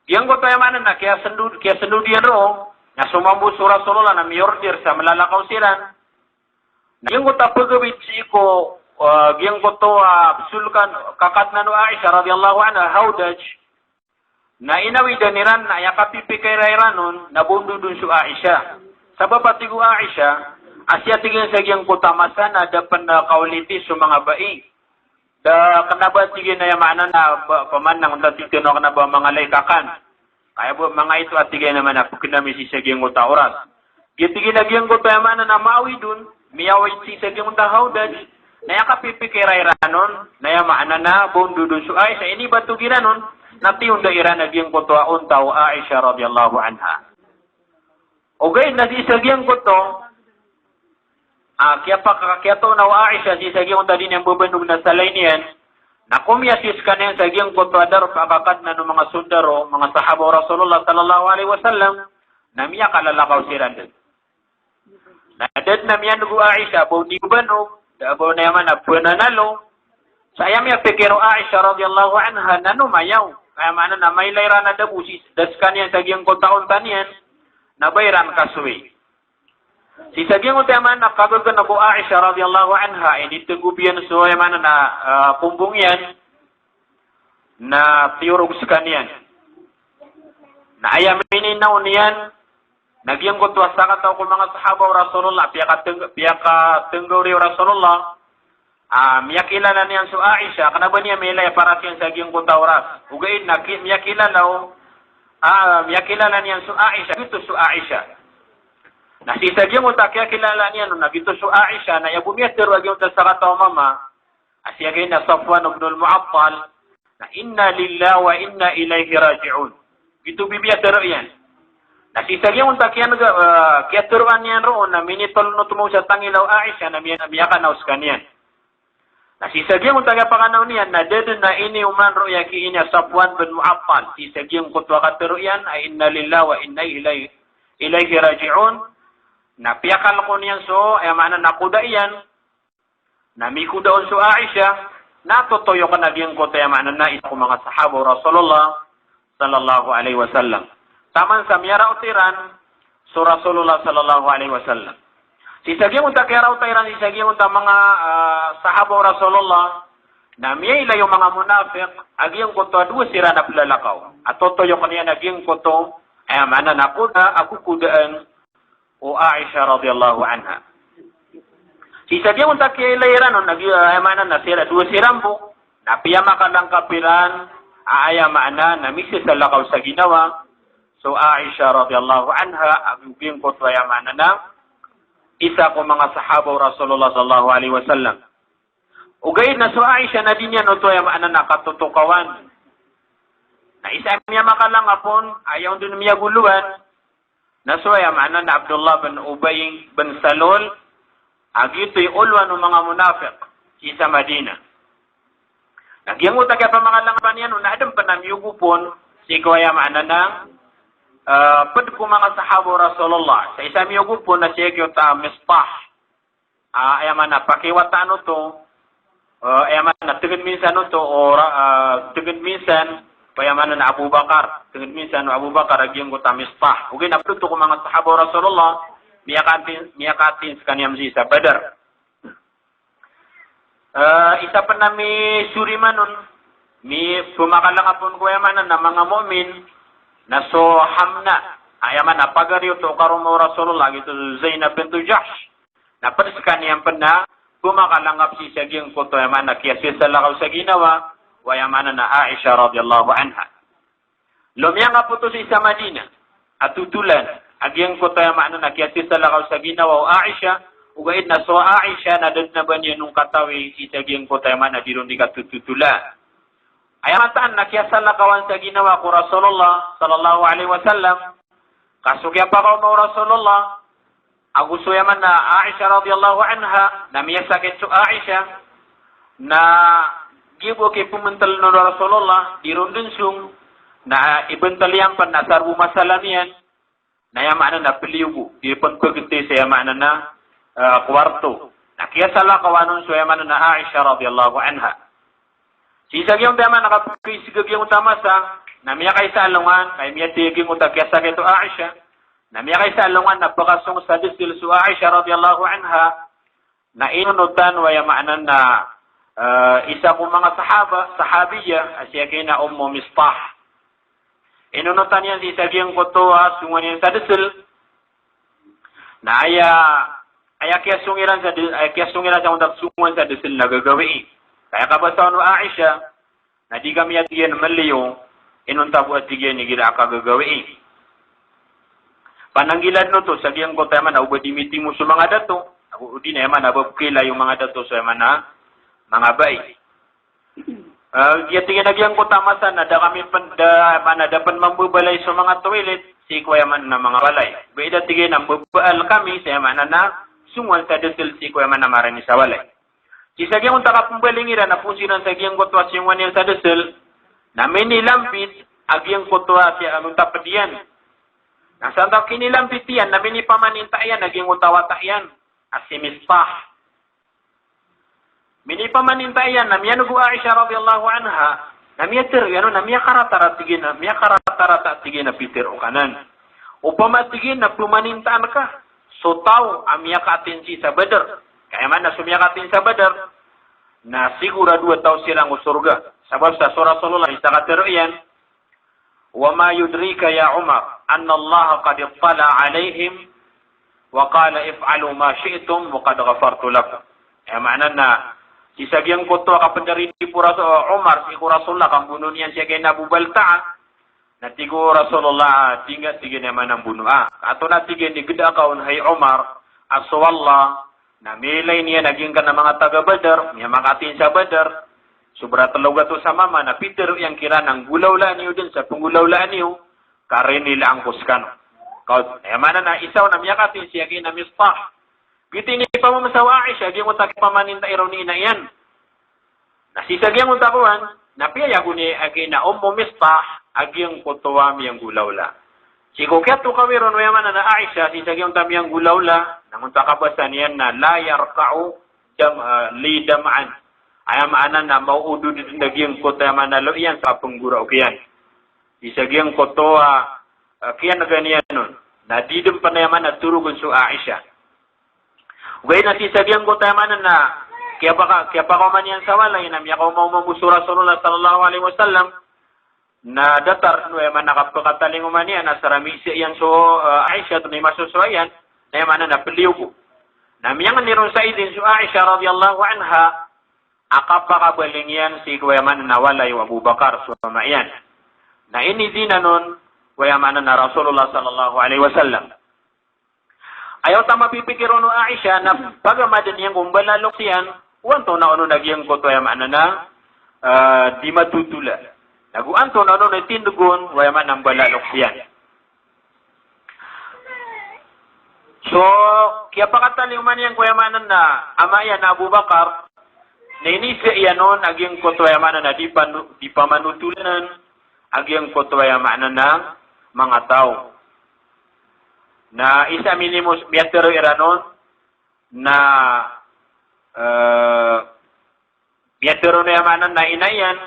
Giyangkoto a aya maana na kiyasndod, kiyasndod iyan roo, na somambo so Rasulullah na miyorder sa mlalakaw siran. Na giyangkoto a pagawid sii ko, ah, giyangkoto a psolkan, kakadnan o Aisha radhiyallahu anha, Hawdaj, na inawidan iran na aya kapipikira iran on na ba ondod on so Aisha. Sabap a tig o Aisha, a sii a tig iyan sa giyangkoto a masa na da pn, ah, kaoliti so manga bai. Da kna ba tig iyan aya maana na ba, pamanang da tig iyan o kna ba manga laikakan. Kaya bo manga ito a tig iyan a maana pkna mi sii sa giyangkoto a oras. Giya tig iyan a giyangkoto aya maana na maawid on, miyawid sii sa giyangkoto a Hawdaj. Na aya kapipikira iran on, na aya maana na ba ondod on so Aisha, inibatog iran on, na tionda iran a giyangkoto a onta o Aisha radhiyallahu anha. Ogaid na sii sa giyangkoto, ah, kiyapaka-, kiyatoona o Aisha sii sa giyangkoto a di niyan babanog na salay niyan, na komiyasoy skaniyan sa giyangkoto a darpa a kakadnan o manga sondaro, manga sahaba o Rasulullah sallallahu alaihi wasallam, na miyakalalakaw siran dn. Na da dn a miyan'g o Aisha, ba on di babanog, da ba on aya maana pnanalo. Sa aya miyapikir o Aisha radhiyallahu anha na no mayaw. Aya maana na mailay iran a da bo sii, da skaniyan sa giyangkoto a onta niyan, na ba iran kasoy. Sii sa giyangkoto aya maana na kagagan'g o Aisha radhiyallahu anha, initnggob iyan so aya maana na, ah, pombong iyan, na tiyorog skaniyan. Na aya mininaw niyan, na giyangkoto a sakataw ko manga sahaba o Rasulullah, piyakatng-, piyakatnggawri o Rasulullah, ah, miyakilala niyan so Aisha, kna ba niyan mailay a paratiyaya sa giyangkoto a oras. Ogaid na ki-, miyakilala o, ah, miyakilala niyan so Aisha, giyoto so Aisha. Na sii sa giyangkoto a kiyakilala niyan on na giyoto so Aisha, na aya bo miyatharo a giyangkoto a sakataw a mama, a sii a giya Safwan ibn al-Mu'attal, na, "Inna lillahi wa inna ilayhi raji'un." Giyoto i miyatharo iyan. Na sii sa giyangkoto a kiyan-, eh, kiyatharoa niyan roo na minitolnot mambo sa tangila o Aisha na miya-, miyakanaw skaniyan. Na sii sa giyangkoto a kiyapakanaw niyan na da dn a inioman roo i aki ini a Safwan bin Mu'attal. Sii sa giyangkoto a katharo iyan a, "Inna lillahi wa inna ilayhi, ilayhi raji'un." Na piyakalk on iyan so, aya maana na koda iyan, na mikoda on so Aisha, na totoyok a giyangkoto aya maana na isa ko manga sahaba o Rasulullah sallallahu alaihi wasallam. Taman sa miyaraot iran so Rasulullah sallallahu alaihi wasallam. Sii sa giyangkoto a kiyaraota iran sii sa giyangkoto a manga, ah, sahaba o Rasulullah, na miyailay o manga munafiq a giyangkoto a dowa siran a plalakaw a totoyok iyan a giyangkoto, aya maana na koda a kokodaan o Aisha radhiyallahu anha. Sii sa giyangkoto a kiyailay iran on, na gi-, aya maana na sira, dowa siran bo, na piyamakalangkap iran a aya maana na misasalakaw sa ginawa so Aisha radhiyallahu anha, a giyangkoto aya maana na isa ko manga sahaba o Rasulullah sallallahu alaihi wasallam. Ogaid na so Aisha na di niyan oto aya maana na katotokawan. Na isa a miyamakalangkap on, aya on dn miyagolowan, na so aya maana na Abdullah bin Ubay bin Salul, a giyoto i olowan o manga munafiq sii sa Madinah. Na giyangkoto a kiyapamakalangkapan iyan on na adn pn a miyogop on sii ko aya maana na, eh, pd ko manga sahaba o Rasulullah. Sa isa a miyogop on na sii ko ta Mistah. Ah, aya maana pakiwataan oto, eh, aya maana tngd minsan oto, o ra-, ah, tngd minsan, aya maana na Abu Bakar, tngd minsan o Abu Bakar a giyangkoto a Mistah. Ogaid na pd oto ko manga sahaba o Rasulullah, miyakatin, miyakatin skaniyan sii sa Badar. Eh, isa pn a misori man on, mipmakalangkap on ko aya maana na manga mu'min, na so Hamna, aya maana pagari oto o karoma o Rasulullah, giyoto so Zainab bintu Jahsh. Na pd skaniyan pn a pmakalangkap sii sa giyangkoto aya maana kiyasasalakaw sa ginawa o aya maana na Aisha radhiyallahu anha. Lomiyangkap oto sii sa Madinah a totolan a giyangkoto aya maana na kiyasasalakaw sa ginawa o Aisha, ogaid na so Aisha na da dn a ba niyan on katawi sii sa giyangkoto aya maana di ron di katototola. Aya mataan na kiyasalakawan sa ginawa ko Rasulullah sallallahu alaihi wasallam. Ka so kiyapakaoma o Rasulullah ago so aya maana Aisha radhiyallahu anha, na miyasakit so Aisha, na giya bo a kipmntln o Rasulullah, di ron dn song, Na, ah, ibntal iyan pn na asar bo masalam iyan. Na aya maana na pliyo bo, di pn pgti sa aya maana na, ah, kuwarto. Na kiyasalakaw anon so aya maana na Aisha radhiyallahu anha. Sii sa giyangkoto aya maana na kapkhaisg a giyangkoto a masa, na miyakaisa a alongan, na miyathay a giyangkoto a kiyasakit o Aisha. Na miyakaisa a alongan na pkhasong sa dsil so Aisha radhiyallahu anha. Na inonotan o aya maana na, eh, isa ko manga sahaba, sahabiya, a sii kna Ummu Mistah. Inonotan iyan sii sa giyangkoto a songowan iyan sa dsil. Na aya, aya kiyasong iran sa di-, aya kiyasong iran sa ontak songowan sa dsil na gagawii. Ka aya kabasa on o Aisha, na di kami a tig iyan mliyo, inonta bo a tig iyan igira a kagagawii. Pananggilad oto sa giyangkoto aya maana o ba di mitimo so manga dato, ago di na aya maana ba pkhailay o manga dato so aya maana manga bai. Ah, giya tig iyan a giyangkoto a masa na da kami pn, da, maana da pn mambabalay so manga toilet, sii ko aya maana manga walay. Ba ida tig iyan a mbabaal kami sa aya maana na songowan sa dsil sii ko aya maana marani sa walay. Sii sa giyangkoto a kapmbaling iran na poon siran sa giyangkoto a songowan iyan sa dsil, na minilambit a giyangkoto a sii anonta pd iyan. Na sa antaa kinilambit iyan, na minipamaninta iyan a giyangkoto a wata iyan a si Mistah. Minipamaninta iyan, na miyaneg o Aisha radhiyallahu anha, na miyatharo iyan on, na miyakarata rata tig iyan, na miyakarata rata tig iyan a pitharo o kanan. Opama tig iyan na pmanintaan ka so taw a miyakaatin sii sa Badr. Ka aya maana so miyakaatin sa Badr na sigurado a taw siran ko sorga. Sabap sa so Rasulullah, isa katharo iyan, "Wa ma yudrika ya Umar, anna Allah qad ittala alayhim, wa qala if'alu ma shi'tum, wa qad ghafartu lakum." Aya maana na, sii sa giyangkoto a kapndaridip o Rasul, Umar, sii ko Rasulullah, kambonoon iyan sii kna Abu Balta'a, na tig o Rasulullah, di nga tig iyan aya maana mbonoa. Antonaa tig iyan i gda ka on hay Umar, a so Allah, na miyailay niyan a giyangkanan a manga taga Badr, miyamakaatin sa Badr, sobra tlo gatos a mama, na pitharo iyan kiran a nggolawlaan iyo dn sa pnggolawlaan iyo, ka rinilaan ko skano. Ka, aya maana na isa on a miyakaatin sii kna Mistah. Giyoto i inipamamsa o Aisha a giyangkoto a kipamaninta iran o ina iyan. Na sii sa giyangkoto a kowan, na piyayag o ina, a kna Ummu Mistah, a giyangkoto a miyanggolawla. Sii ko kiyatokawi ron o aya maana na Aisha, sii sa giyangkoto a miyanggolawla, na giyangkoto a kabasa niyan na la yarqa'u dam-, eh, li dam'an. Aya maana na maoodod dn a giyangkoto aya maana lo iyan sa pnggoraok iyan. Sii sa giyangkoto a, eh, kiyanega niyan on. Na di dn pn aya maana torogn so Aisha. Ogaid na sii sa giyangkoto aya maana na kiyapaka-, kiyapakaoma niyan sa walay na miyakaomaoma bo so Rasulullah sallallahu alaihi wasallam, na datar o aya maana kapakatalingoma niyan a sa ramiza iyan so, eh, Aisha, to na imasosowa iyan, na aya maana na pliyo bo. Na miyangni ron sa idin so Aisha radhiyallahu anha a kapakabaling iyan sii ko aya maana na walay o Abu Bakar so ama iyan. Na inidinan on o aya maana na Rasulullah sallallahu alaihi wasallam. Aya oto a mapipikir on o Aisha na pagamadan iyan ko mbala a loks iyan, o antonaa onon a giyangkoto aya maana na, eh, di matotola. Nago antonaa onon i tindg on o aya maana mbala a loks iyan. So, kiyapakatalingoma niyan ko aya maana na ama iyan a Abu Bakar, na iniza iyan on a giyangkoto aya maana na di pano-, di pamanotolanan a giyangkoto aya maana na manga taw. Na isa minimos, miyatharo iran on na, eh, miyatharo on aya maana na ina iyan,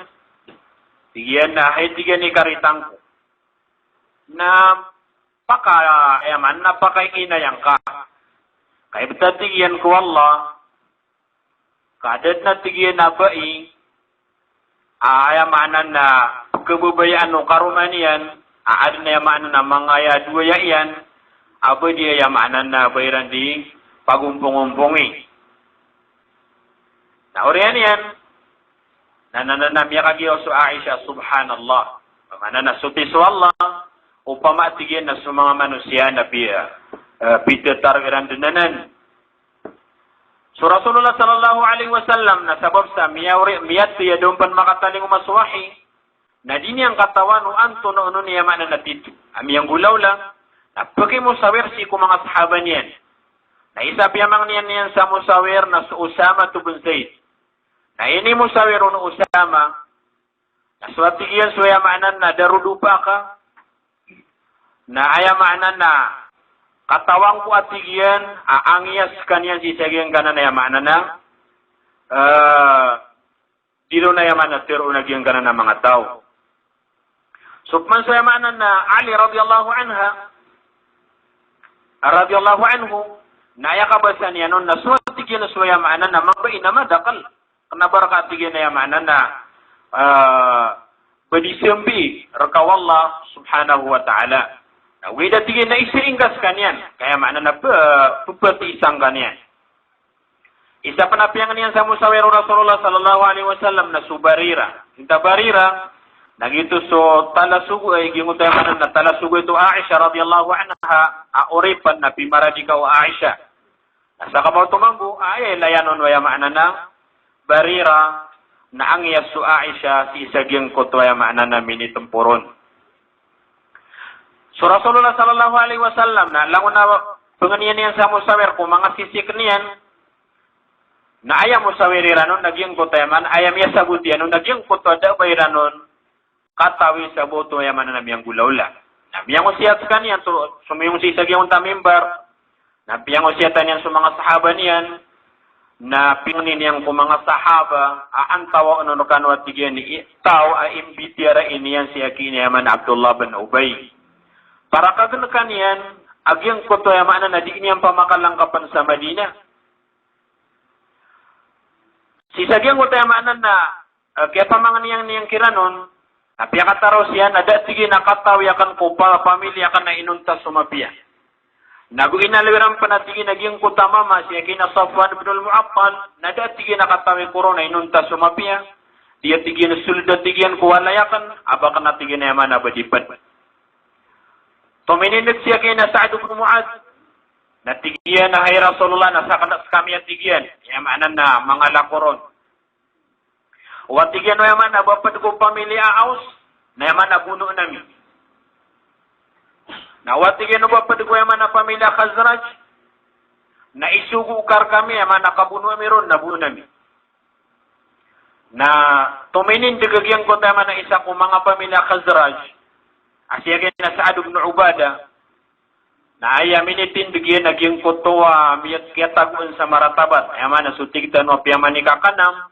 tig iyan a, hay tig iyan, ikaritang ko. Na paka, aya maana na pakainaya ngka. Ka ibtad tig iyan ko Allah, ka da dn a tig iyan a bai a aya maana na pkhababayaan o karoma niyan, a adn aya maana na manga aya dowaya iyan, a ba di aya maana na ba iran di pagompong-ompongi. Na oriyan iyan, na, na, na, na miyakagiya so Aisha, subhanallah. Maana na soti so Allah, opama tig iyan na so manga manosiya na pi-, eh, pitharo iran dn anan. So Rasulullah sallallahu alaihi wasallam na sabap sa miyaori, miyathay a da on pn makatalingoma so wahi, na di niyan katawan o antonaa onon i aya maana na titho a miyanggolawla, na pkimosawir sii ko manga sahaba niyan. Na isa a piyamangnin iyan sa mosawir na so Usama bin Zaid. Na inimosawir on o Usama, Na so a tig iyan so aya maana na darodopa ka, na aya maana na katawan ko a tig iyan a angiyas skaniyan sii sa giyangkanan a aya maana na, eh, di ron aya maana tharoon a giyangkanan a manga taw. So pman so aya maana na Ali radiyallahu anha, radiyallahu anhu, na aya kabasa niyan on na so a tig iyan so aya maana na mabaya a madakl. Kna ba rka a tig iyan aya maana na, eh, ba di sambi rka o Allah subhanahu wa ta'ala. Na ogaid a tig iyan na isa ingka skaniyan, ka aya maana na ba, ba, ba ti isa ngka niyan. Isa pn a piyangni iyan sa mosawir o Rasulullah sallallahu alaihi wasallam na so Barira. Inta Barira, na giyoto so talasogo, eh, giyangkoto aya maana na talasogo ito o Aisha radiyallahu anha, a oripn na pimaradika o Aisha. Na sa kamaoto mambo, aya ilayan on o aya maana na Barira, na angiyas so Aisha sii sa giyangkoto aya maana na minitmpo ron. So Rasulullah sallallahu alaihi wasallam na langon a pangnin iyan sa mosawir ko manga sisik niyan, na aya mosawir iran on na giyangkoto aya maana, aya miyasabot iyan on na giyangkoto a da a ba iran on katawi sa ba oto aya maana na miyanggolawla. Na miyangosiyat skaniyan so, somiyong sii sa giyangkoto a mimbar, na piyangosiyatan iyan so manga sahaba niyan, na piyangni niyan ko manga sahaba a antawaa on rkano a tig iyan i taw a imbitiyarai niyan sii aki ini aya maana Abdullah bin Ubay. Para kagnkan iyan a giyangkoto aya maana na di niyan pamakalangkapn sa Madinah. Sii sa giyangkoto aya maana na, eh, kiyapamangnin iyan kiran on, na piyakataraos iyan a da a tig iyan a katawi akn ko pa-, pamilya akn a inonta so mapiya. Nago inaloy iran pn a tig iyan a giyangkoto a mama sii aki ini a Safwan ibn al-Mu'attal, na da a tig iyan a katawi ko ron a inonta so mapiya. Di a tig iyan sold a tig iyan ko walay akn, a ba akn a tig iyan aya maana ba di pn. Tominindg sii aki ini a Sa'd ibn Mu'adh, na tig iyan a hay Rasulullah, na sakn a skami a tig iyan, aya maana na mangala ko ron. O a tig iyan o aya maana ba pd ko pamilya a Aws, na aya maana bonoon ami. Na o a tig iyan o ba pd ko aya maana pamilya a Khazraj, na isogo ka rkami, aya maana kabono ami ron, na bonoon ami. Na tominindg a giyangkoto aya maana isa ko manga pamilya a Khazraj, a sii aki ini a Sa'd ibn Ubadah, na aya minitindg iyan a giyangkoto a miyat-, kiyatagoan sa maratabat, aya maana so tig tano a piyamanik a kanam,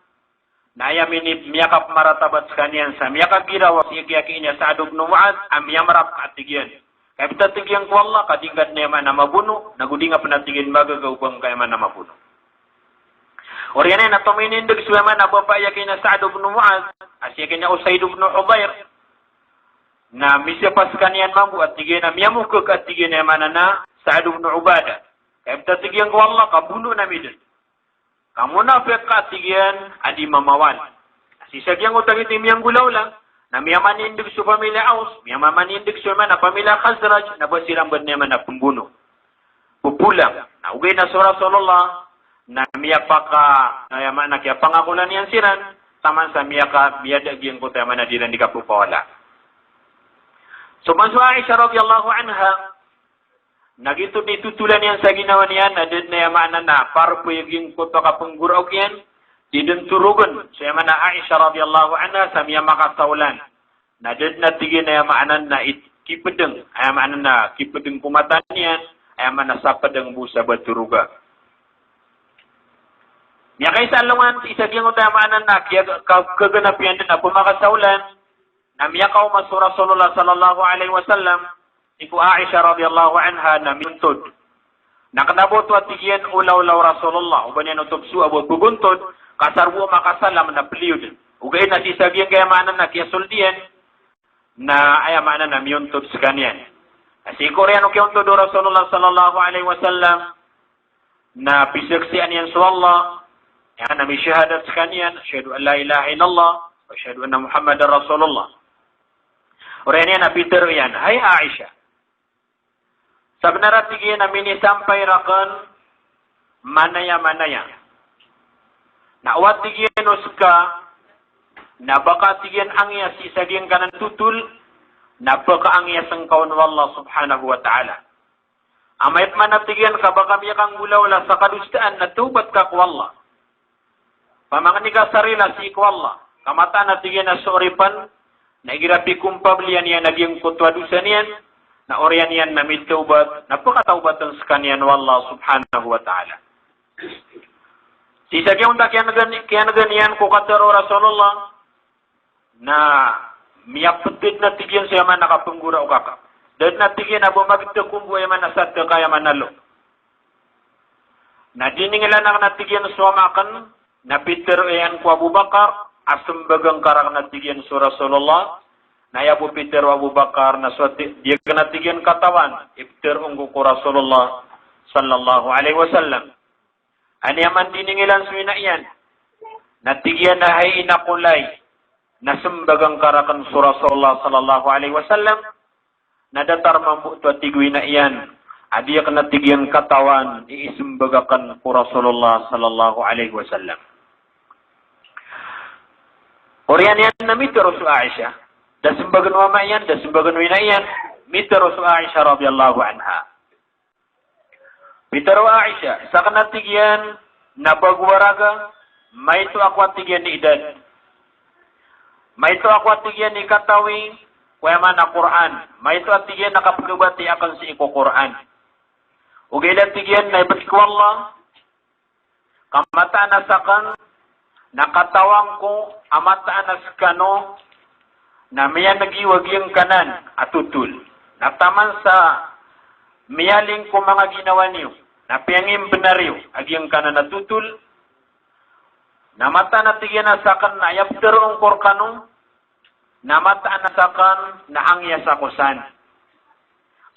na aya mini-, miyakapmaratabat skaniyan sa miyakagiraw a sii aki ini a Sa'd ibn Mu'adh a miyamrap a tig iyan. Ka ipta tig iyan ko Allah, ka di ngka dn aya maana mabono, nago di nga pn a tig iyan magagaw ba ngka aya maana mabono. Oriyan iyan na tominindg so aya maana bapa i aki ini a Sa'd ibn Mu'adh, a sii aki ini a Usaid ibn Hudayr. Na misapa skaniyan mambo a tig iyan a miyamokhag a tig iyan aya maana na Sa'd ibn Ubadah. Ka ipta tig iyan ko Allah, ka bonoon ami dn. Ka monafik ka tig iyan a di mamawal. Sii sa giyangkoto a gioto i miyanggolawla, na miyamanindig so pamilya Aws, miyamanindig so aya maana pamilya Khazraj, na ba siran ba dn aya maana pmbono. Ppolang. Na ogaid na so Rasulullah, na miyapaka-, na aya maana kiyapangakolan iyan siran, taman sa miyaka-, miyada giyangkoto aya maana di iran di kapphawala. So man so Aisha radhiyallahu anha, na giyoto dn i totolan iyan sa ginawa niyan, na da dn aya maana na parpay a giyangkoto a kapnggoraok iyan, di dn torogn so aya maana Aisha radhiyallahu anha sa miyamakasawlan. Na da dn a tig iyan aya maana na it-, kipdng, aya maana na kipdng ko mata niyan, aya maana sa pdng bo sa ba toroga. Miyakaisa a alongan, isa giyangkoto aya maana na kiya-, ka-, kaganap iyan dn a pmakasawlan, na miyakaoma so Rasulullah sallallahu alaihi wasallam, sii ko Aisha radhiyallahu anha na miyontod. Na kna ba oto a tig iyan olaola o Rasulullah, o ba niyan oto pso a ba pgontod, ka sa roo makasalam na pliyod. Ogaid na sii sa giyangkaya maana na kiyasold iyan, na aya maana na miyontod skaniyan. Na sii ko oriyan o kiyontod o Rasulullah sallallahu alaihi wasallam, na pizaksian iyan so Allah, aya maana na mishahadat skaniyan, "Ashhadu an la ilaha illallah, wa ashhadu anna Muhammadan Rasulullah." Oriyan iyan na pitharo iyan, "Hay Aisha, sabnar a tig iyan a minisampay rakn manaya-manaya. Na o a tig iyan o ska, na ba ka tig iyan angiyas sii sa giyangkanan a totol, na ba ka angiyas ngka on o Allah subhanahu wa ta'ala. Amay pman a tig iyan ka ba ka miyakanggolawla sa kadosaan na tawbat ka ko Allah. Pamangni ka sa rila sii ko Allah. Ka mataan a tig iyan a so oripn Na igira pikompablian iyan a giyangkoto a dosa niyan, na oriyan iyan na mitawbat, na pekatawbatn sekaniyan o Allah subhanahu wa ta'ala. Sii sa giyangkoto a kiyanegan, kiyanegan iyan ko katharo o Rasulullah, na miyaped na tig iyan so aya maana a kapenggoraok ka. Da dn a tig iyan a ba magteko bo aya maana a sadaka aya maana a lo. Na diningil aken a tig iyan so ama aken, na pitharo iyan ko Abu Bakar, a sembaga ngka raken a tig iyan so Rasulullah, na aya bo pitharo o Abu Bakar, na so tig, di aken a tig iyan katawan i pitharo ngko ko Rasulullah sallallahu alaihi wasallam. Aya man diningilan so ina iyan, na tig iyan a hay ina ko lay, na sembaga ngka raken so Rasulullah sallallahu alaihi wasallam, na datar mambo oto a tig o ina iyan, a di aken a tig iyan katawan i isembaga aken ko Rasulullah sallallahu alaihi wasallam. Oriyan iyan na mitharo so Aisha, da sembagen o ama iyan, da sembagen o ina iyan, mitharo so Aisha radhiyallahu anha. Pitharo o Aisha, saken a tig iyan na bago a raga, maito ako a tig iyan i idad. Maito ako a tig iyan i katawi ko aya maana a Qur'an. Maito a tig iyan a kapekhabatiya aken sii ko Qur'an. Ogaid a tig iyan na ibet ko Allah, ka mataan a saken na katawan ko a mataan a sekano na miyanegi o a giyangkanan a totol. Na taman sa miyaling ko manga ginawa niyo, na piyangimbenar iyo a giyangkanan a totol. Na mataan a tig iyan a saken na aya petero ko rekano, na mataan a saken na angiyasa ko san.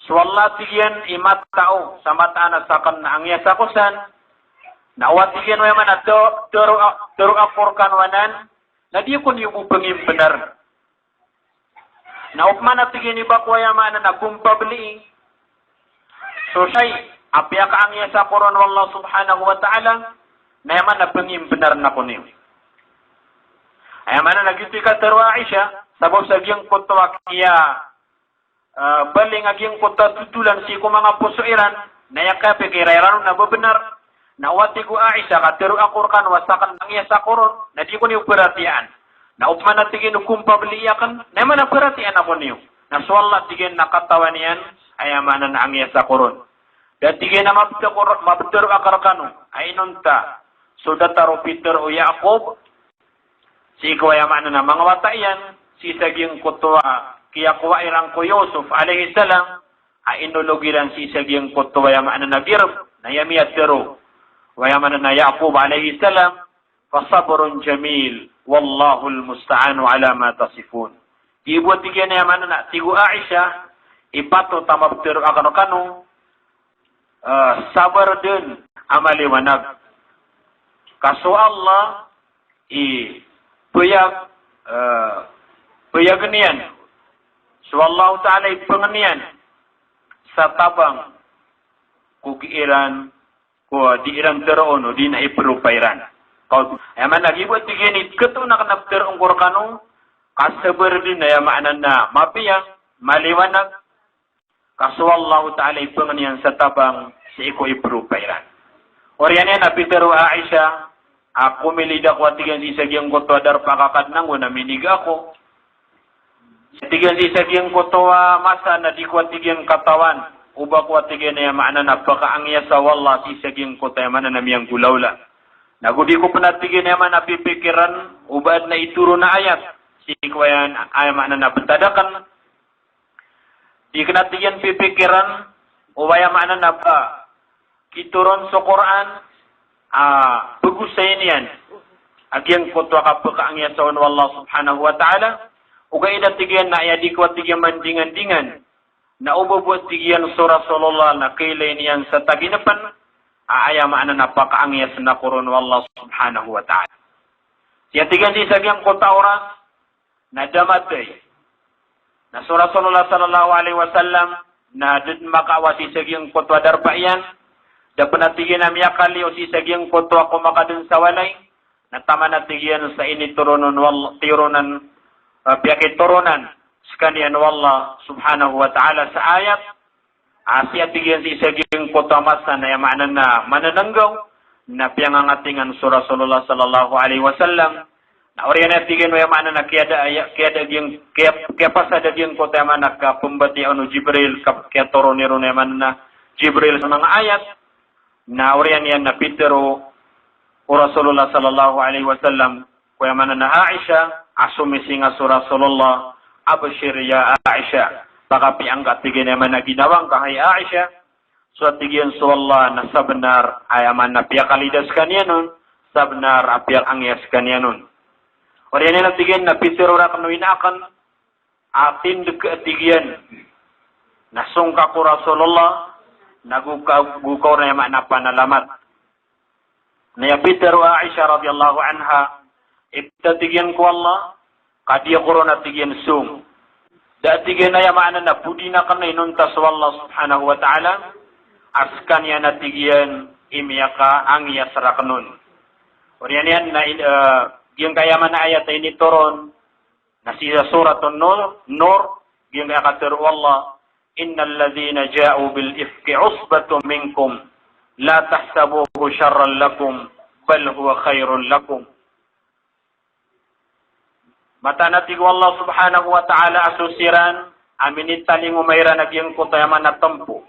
So Allah tig iyan i matao sa mataan a saken na angiyasa ko san. Na o a tig iyan o aya maana a tero, tero, tero ako rekano anan, na di ako niyo bo pengimbenar. Na opama na tig iyan i ba ko aya maana na kompabli so shay a piyakaangiyasa ko ron o Allah subhanahu wa ta'ala, na aya maana na pengimbenar ako niyo. Aya maana na giyoto i katharo o Aisha, sabap sa giyangkoto a kiya, eh, baling a giyangkoto a totolan sii ko manga poso iran, na aya kapikira iran on na ba benar. Na o a tig o Aisha, ka tero ako rekano a saken na angiyasa ko ron, na di ako niyo paratiyayaan. Na opama na tig iyan o kompabli aken, na aya maana paratiyayaan ako niyo. Na so Allah tig iyan na katawan iyan, aya maana na angiyasa ko ron. Da tig iyan a mapetero, mapetero ako rekano a inonta so datar o pitero o Yaqub sii ko aya maana na manga wata iyan, sii sa giyangkoto a kiyakowa iran ko Yusuf alayhis salam, a inolog iran sii sa giyangkoto a aya maana na girb, na aya miyatero o aya maana na Yaqub alayhis salam, "Fa sabrun jamil, wallahul musta'anu ala ma tasifun." Giya bo tig iyan a aya maana na tig o Aisha, i patot a mapetero ako rekano, eh, sabar den a maliwanag. Ka so Allah i payag, eh, payagen iyan. So Allah Ta'ala i pengen iyan sa tabang ko giiran ko di iran teroon o di na iperopa iran. Kaw, aya maana na giya bo tig iyan i ketoon aken a petero ko rekano, ka sabar den a aya maana na mapiya, maliwanag, ka so Allah Ta'ala i pengen iyan sa tabang sii ko iperopa iran. Oriyan iyan a pitero o Aisha, a komilid ako a tig iyan sii sa giyangkoto a darpa ka Kadnan ko na miniga ako. Tig iyan sii sa giyangkoto a masa na di ko a tig iyan katawan o ba ko a tig iyan aya maana na pakaangiyasa o Allah sii sa giyangkoto aya maana na miyanggolawla. Na go di ko pen a tig iyan aya maana pipikiran o ba aden a itoron a ayat sii ko aya, aya maana na betad aken. Di aken a tig iyan pipikiran o aya maana na ba kitoron so Qur'an a pegosayin iyan a giyangkoto a kapakaangiyasa on o Allah subhanahu wa ta'ala. Ogaid a tig iyan na aya di ko a tig iyan mandingandingan na o ba bo a tig iyan so Rasulullah na kailay niyan sa taginepen a aya maana na pakaangiyasa ako ron o Allah subhanahu wa ta'ala. Sii a tig iyan sii sa giyangkoto a oras na da matay. Na so Rasulullah sallallahu alaihi wasallam na da den makaawa sii sa giyangkoto a darpa iyan, da pen a tig iyan a miyakaliyo sii sa giyangkoto a komakad den sa walay, na taman a tig iyan sa initoronan o Allah, tiyoronan, eh, piyakitoronan sekaniyan o Allah subhanahu wa ta'ala sa ayat, a sii a tig iyan sii sa giyangkoto a masa na aya maana na manananggaw, na piyangangatingan so Rasulullah sallallahu alaihi wasallam, Na oriyan a tig iyan o aya maana na kiyada, aya, kiyada giyang, kiya-, kiyapasad a giyangkoto aya maana kapembatiyaa on o Jibril, ka-, kiyatoron iron aya maana na Jibril sa manga ayat. Na oriyan iyan na pitharo o Rasulullah sallallahu alaihi wasallam ko aya maana na Aisha, a somisinga so Rasulullah, "Abshir ya Aisha." Pakapiya ngka, tig iyan, aya maana ginawa ngka, hay Aisha. So, tig iyan, so Allah na sabnar a aya maana piyakalidas ka niyan on, sabnar a piyakangiya sekaniyan on. Oriyan iyan, tig iyan, na pitharo raken o ina aken a tindeg, tig iyan, na song ka ko Rasulullah, na go ka, go ka on aya maana panalamat. Na aya pitharo o Aisha radhiyallahu anha, ipta, tig iyan, ko Allah, ka di ako ron, a tig iyan, song. Da, tig iyan, aya maana na podi aken a inonta so Allah subhanahu wa ta'ala a sekaniyan, a tig iyan, i miyakaangiya raken on. Oriyan iyan na in-, eh, giyangkaya maana ayat a initoron na sii sa Suratun Nur, Nur, giyangkaya katharo o Allah, "Innal ladhina ja'u bil ifki usbatun minkum, la tahsabuhu sharran lakum, bal huwa khairun lakum." Mataan a tig o Allah subhanahu wa ta'ala a so siran a minitalingoma iran a giyangkoto aya maana tempo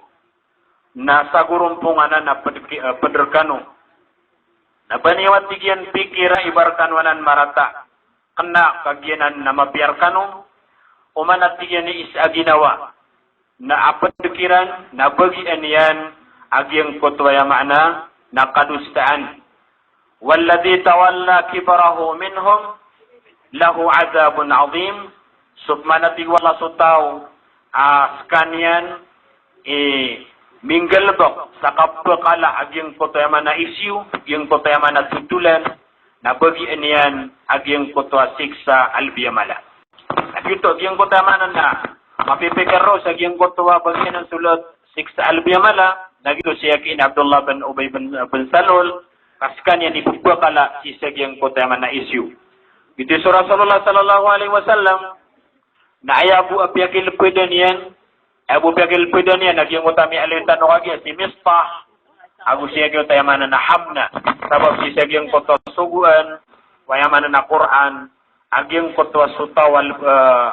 na sagorompongan a ped-, eh, ped rekano. Na baniyawa, tig iyan, pikira i ba rekano anan marata. Kena ka giyanan na mapiya rekano, oman, a tig iyan, i isa a ginawa na a ped kiran na bagian iyan a giyangkoto aya maana na kadosaan. "Walladhi tawalla kibrahu minhum lahu adhabun adhim." So pman, a tig o Allah, so taw a sekaniyan i minggalebek sa kapekala a giyangkoto aya maana issue, giyangkoto aya maana totolan, na bagian iyan a giyangkoto a siksa a lebiyamala. Na giyoto a giyangkoto aya maana na mapipikir roo sa giyangkoto a bagian a solat siksa a lebiyamala, na giyoto si Yakin Abdullah bin Ubay bin, bin Salul, ka sekaniyan i pepekala sii sa giyangkoto aya maana issue. Giyoto so Rasulullah sallallahu alaihi wasallam, na aya bo a piyakilpedan iyan, aya bo a piyakilpedan iyan a giyangkoto a miyaaloy tano kagiya si Mistah, ago si giyangkoto aya maana na Hamna. Sabap sii sa giyangkoto a sogoan o aya maana na Qur'an a giyangkoto a so taw a, eh,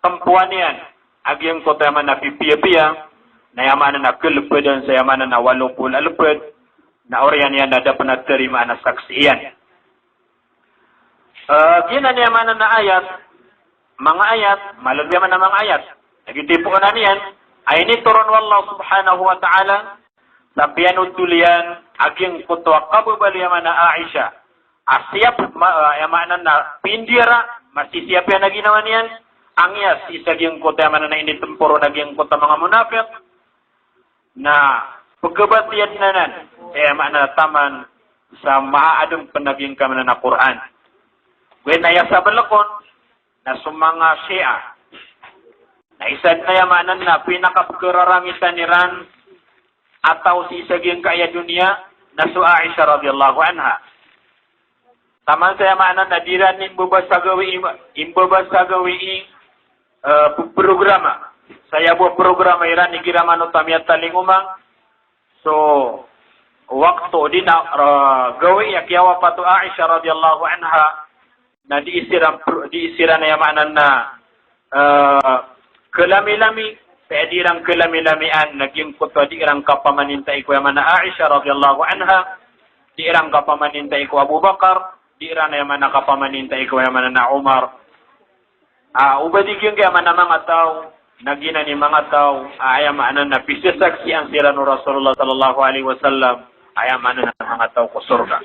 tempowan iyan a giyangkoto aya maana pipiyapiya, na aya maana na kelepedan sa aya maana na walo polo a leped, na oriyan iyan na da pen a tarimaan a saksi iyan. Eh, giyanan i aya maana na ayat, manga ayat, mala di aya maana manga ayat. Lagid i poon anan iyan a initoron o Allah subhanahu wa ta'ala sa piyanotol iyan a giyangkoto a kababaloy a aya maana Aisha a siyap ma-, eh, aya maana na pindiyara, masisiyap iyan a ginawa niyan, angiya sii sa giyangkoto aya maana na initempo ron a giyangkoto a manga munafiq, na pekebatiyan anan, aya maana taman sa maaden pen a giyangkaya maana na Qur'an. Oway, na aya sabala kon na so manga Shia. Na isa den aya maana na pinakapekerarangitan iran a taw sii sa giyangkaya doniya na so Aisha radhiyallahu anha. Taman sa aya maana na di iran imbabasa gawii, imbabasa gawii, eh, p-, programa. Sa aya bo a programa iran igira manoto a miyatalingoma so wakto di na, eh, gawii a kiyawapat o Aisha radhiyallahu anha, na di siran pro-, di siran aya maana na, eh, kelamilami, sa di iran kelamilamian na giyangkoto a di iran kapamanintai ko aya maana Aisha radhiyallahu anha, di iran kapamanintai ko Abu Bakar, di iran aya maana kapamanintai ko aya maana na Umar. Ah, o ba di giyangkaya maana manga taw, na giyanan i manga taw a aya maana na pisasaksian siran o Rasulullah sallallahu alaihi wasallam, aya maana na manga taw ko sorga.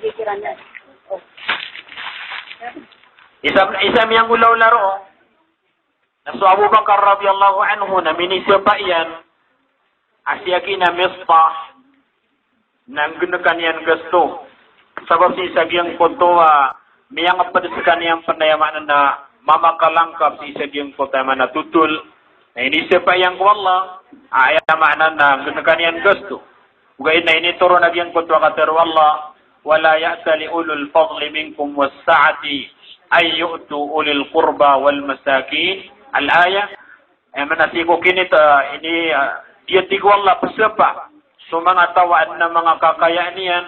Isa, isa miyangolawla roo na so Abu Bakar radhiyallahu anhu na minisapa iyan a si Yakin a Mistah na nggenekan iyan gasto. Sabap sii sa giyangkoto a miyangaped sekaniyan pen aya maana na mamakalangkap sii sa giyangkoto aya maana totol. Na inisapa iyan ko Allah a aya maana na nggenekan iyan gasto. Ogaid na initoron a giyangkoto a katharo o Allah, "Wala ya'tali ulul fadli minkum was sa'ati ay yu'tu ulil qurba wal masakin." Al-ayah. Aya maana sii ko kinita, ini, ah, di, tig o Allah, pesapa so manga taw a aden a manga kakayaan iyan,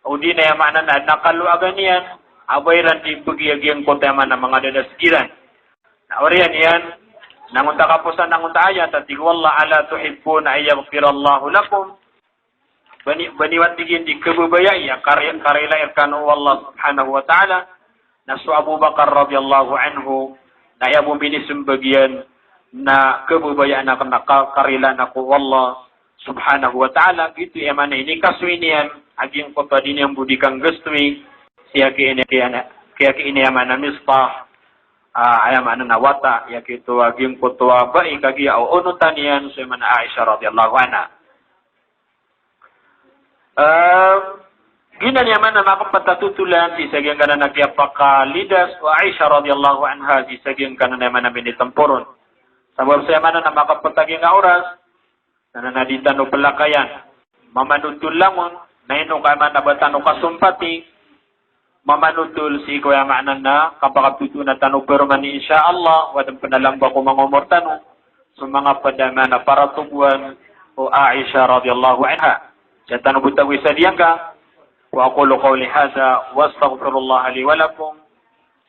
odi na aya maana na aden a kaloagan iyan, a ba iran di begi a giyangkoto aya maana a manga dadasgiran. Na oriyan iyan, na angonta kaposan, na angonta ayat a tig o Allah, "Ala tuhibbuna an yaghfirallahu lakum?" Ba ni, ba niyo, tig iyan, di kababayai a kari-, karilai rkano o Allah subhanahu wa ta'ala? Na so Abu Bakar radiyallahu anhu, na aya bo minismbag iyan na kababayaan akn a ka-, karilaan ako o Allah subhanahu wa ta'ala. Giyoto aya maana a inikasoy niyan a giyangkoto a di niyan bo di kanggastoi, sii ki ini, ki ini, ki ini aya maana a Mistah, ah, aya maana na wata, aya giyoto a giyangkoto a bai kagiya onotan iyan so aya maana a Aisha radiyallahu anha. Em, giyanan aya maana a makapatatutulan sii sa giyangkanan a kiyapakalidas o Aisha radiyallahu anha sii sa giyangkanan aya maana a minitemporon. Sabap sa aya maana a makapataging a oras, na, na di tano pelakayan. Mamanotol langon, na ino ka aya maana a ba tano kasompati, mamanotol sii ko aya maana na kapakapitoon a tano peroman, insha Allah, o adn pen a lamba ko manga omor tano, so manga pd a maana a paratogoan o Aisha radiyallahu anha. Sa tano bo tagoy sa diyangka, wa aqulu qawli hadha, wa astaghfirullaha li wa lakum,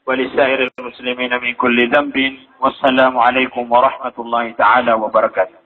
wa li sa'iril muslimina min kulli dhanbin. Wassalamu alaikum warahmatullahi ta'ala wabarakatuh.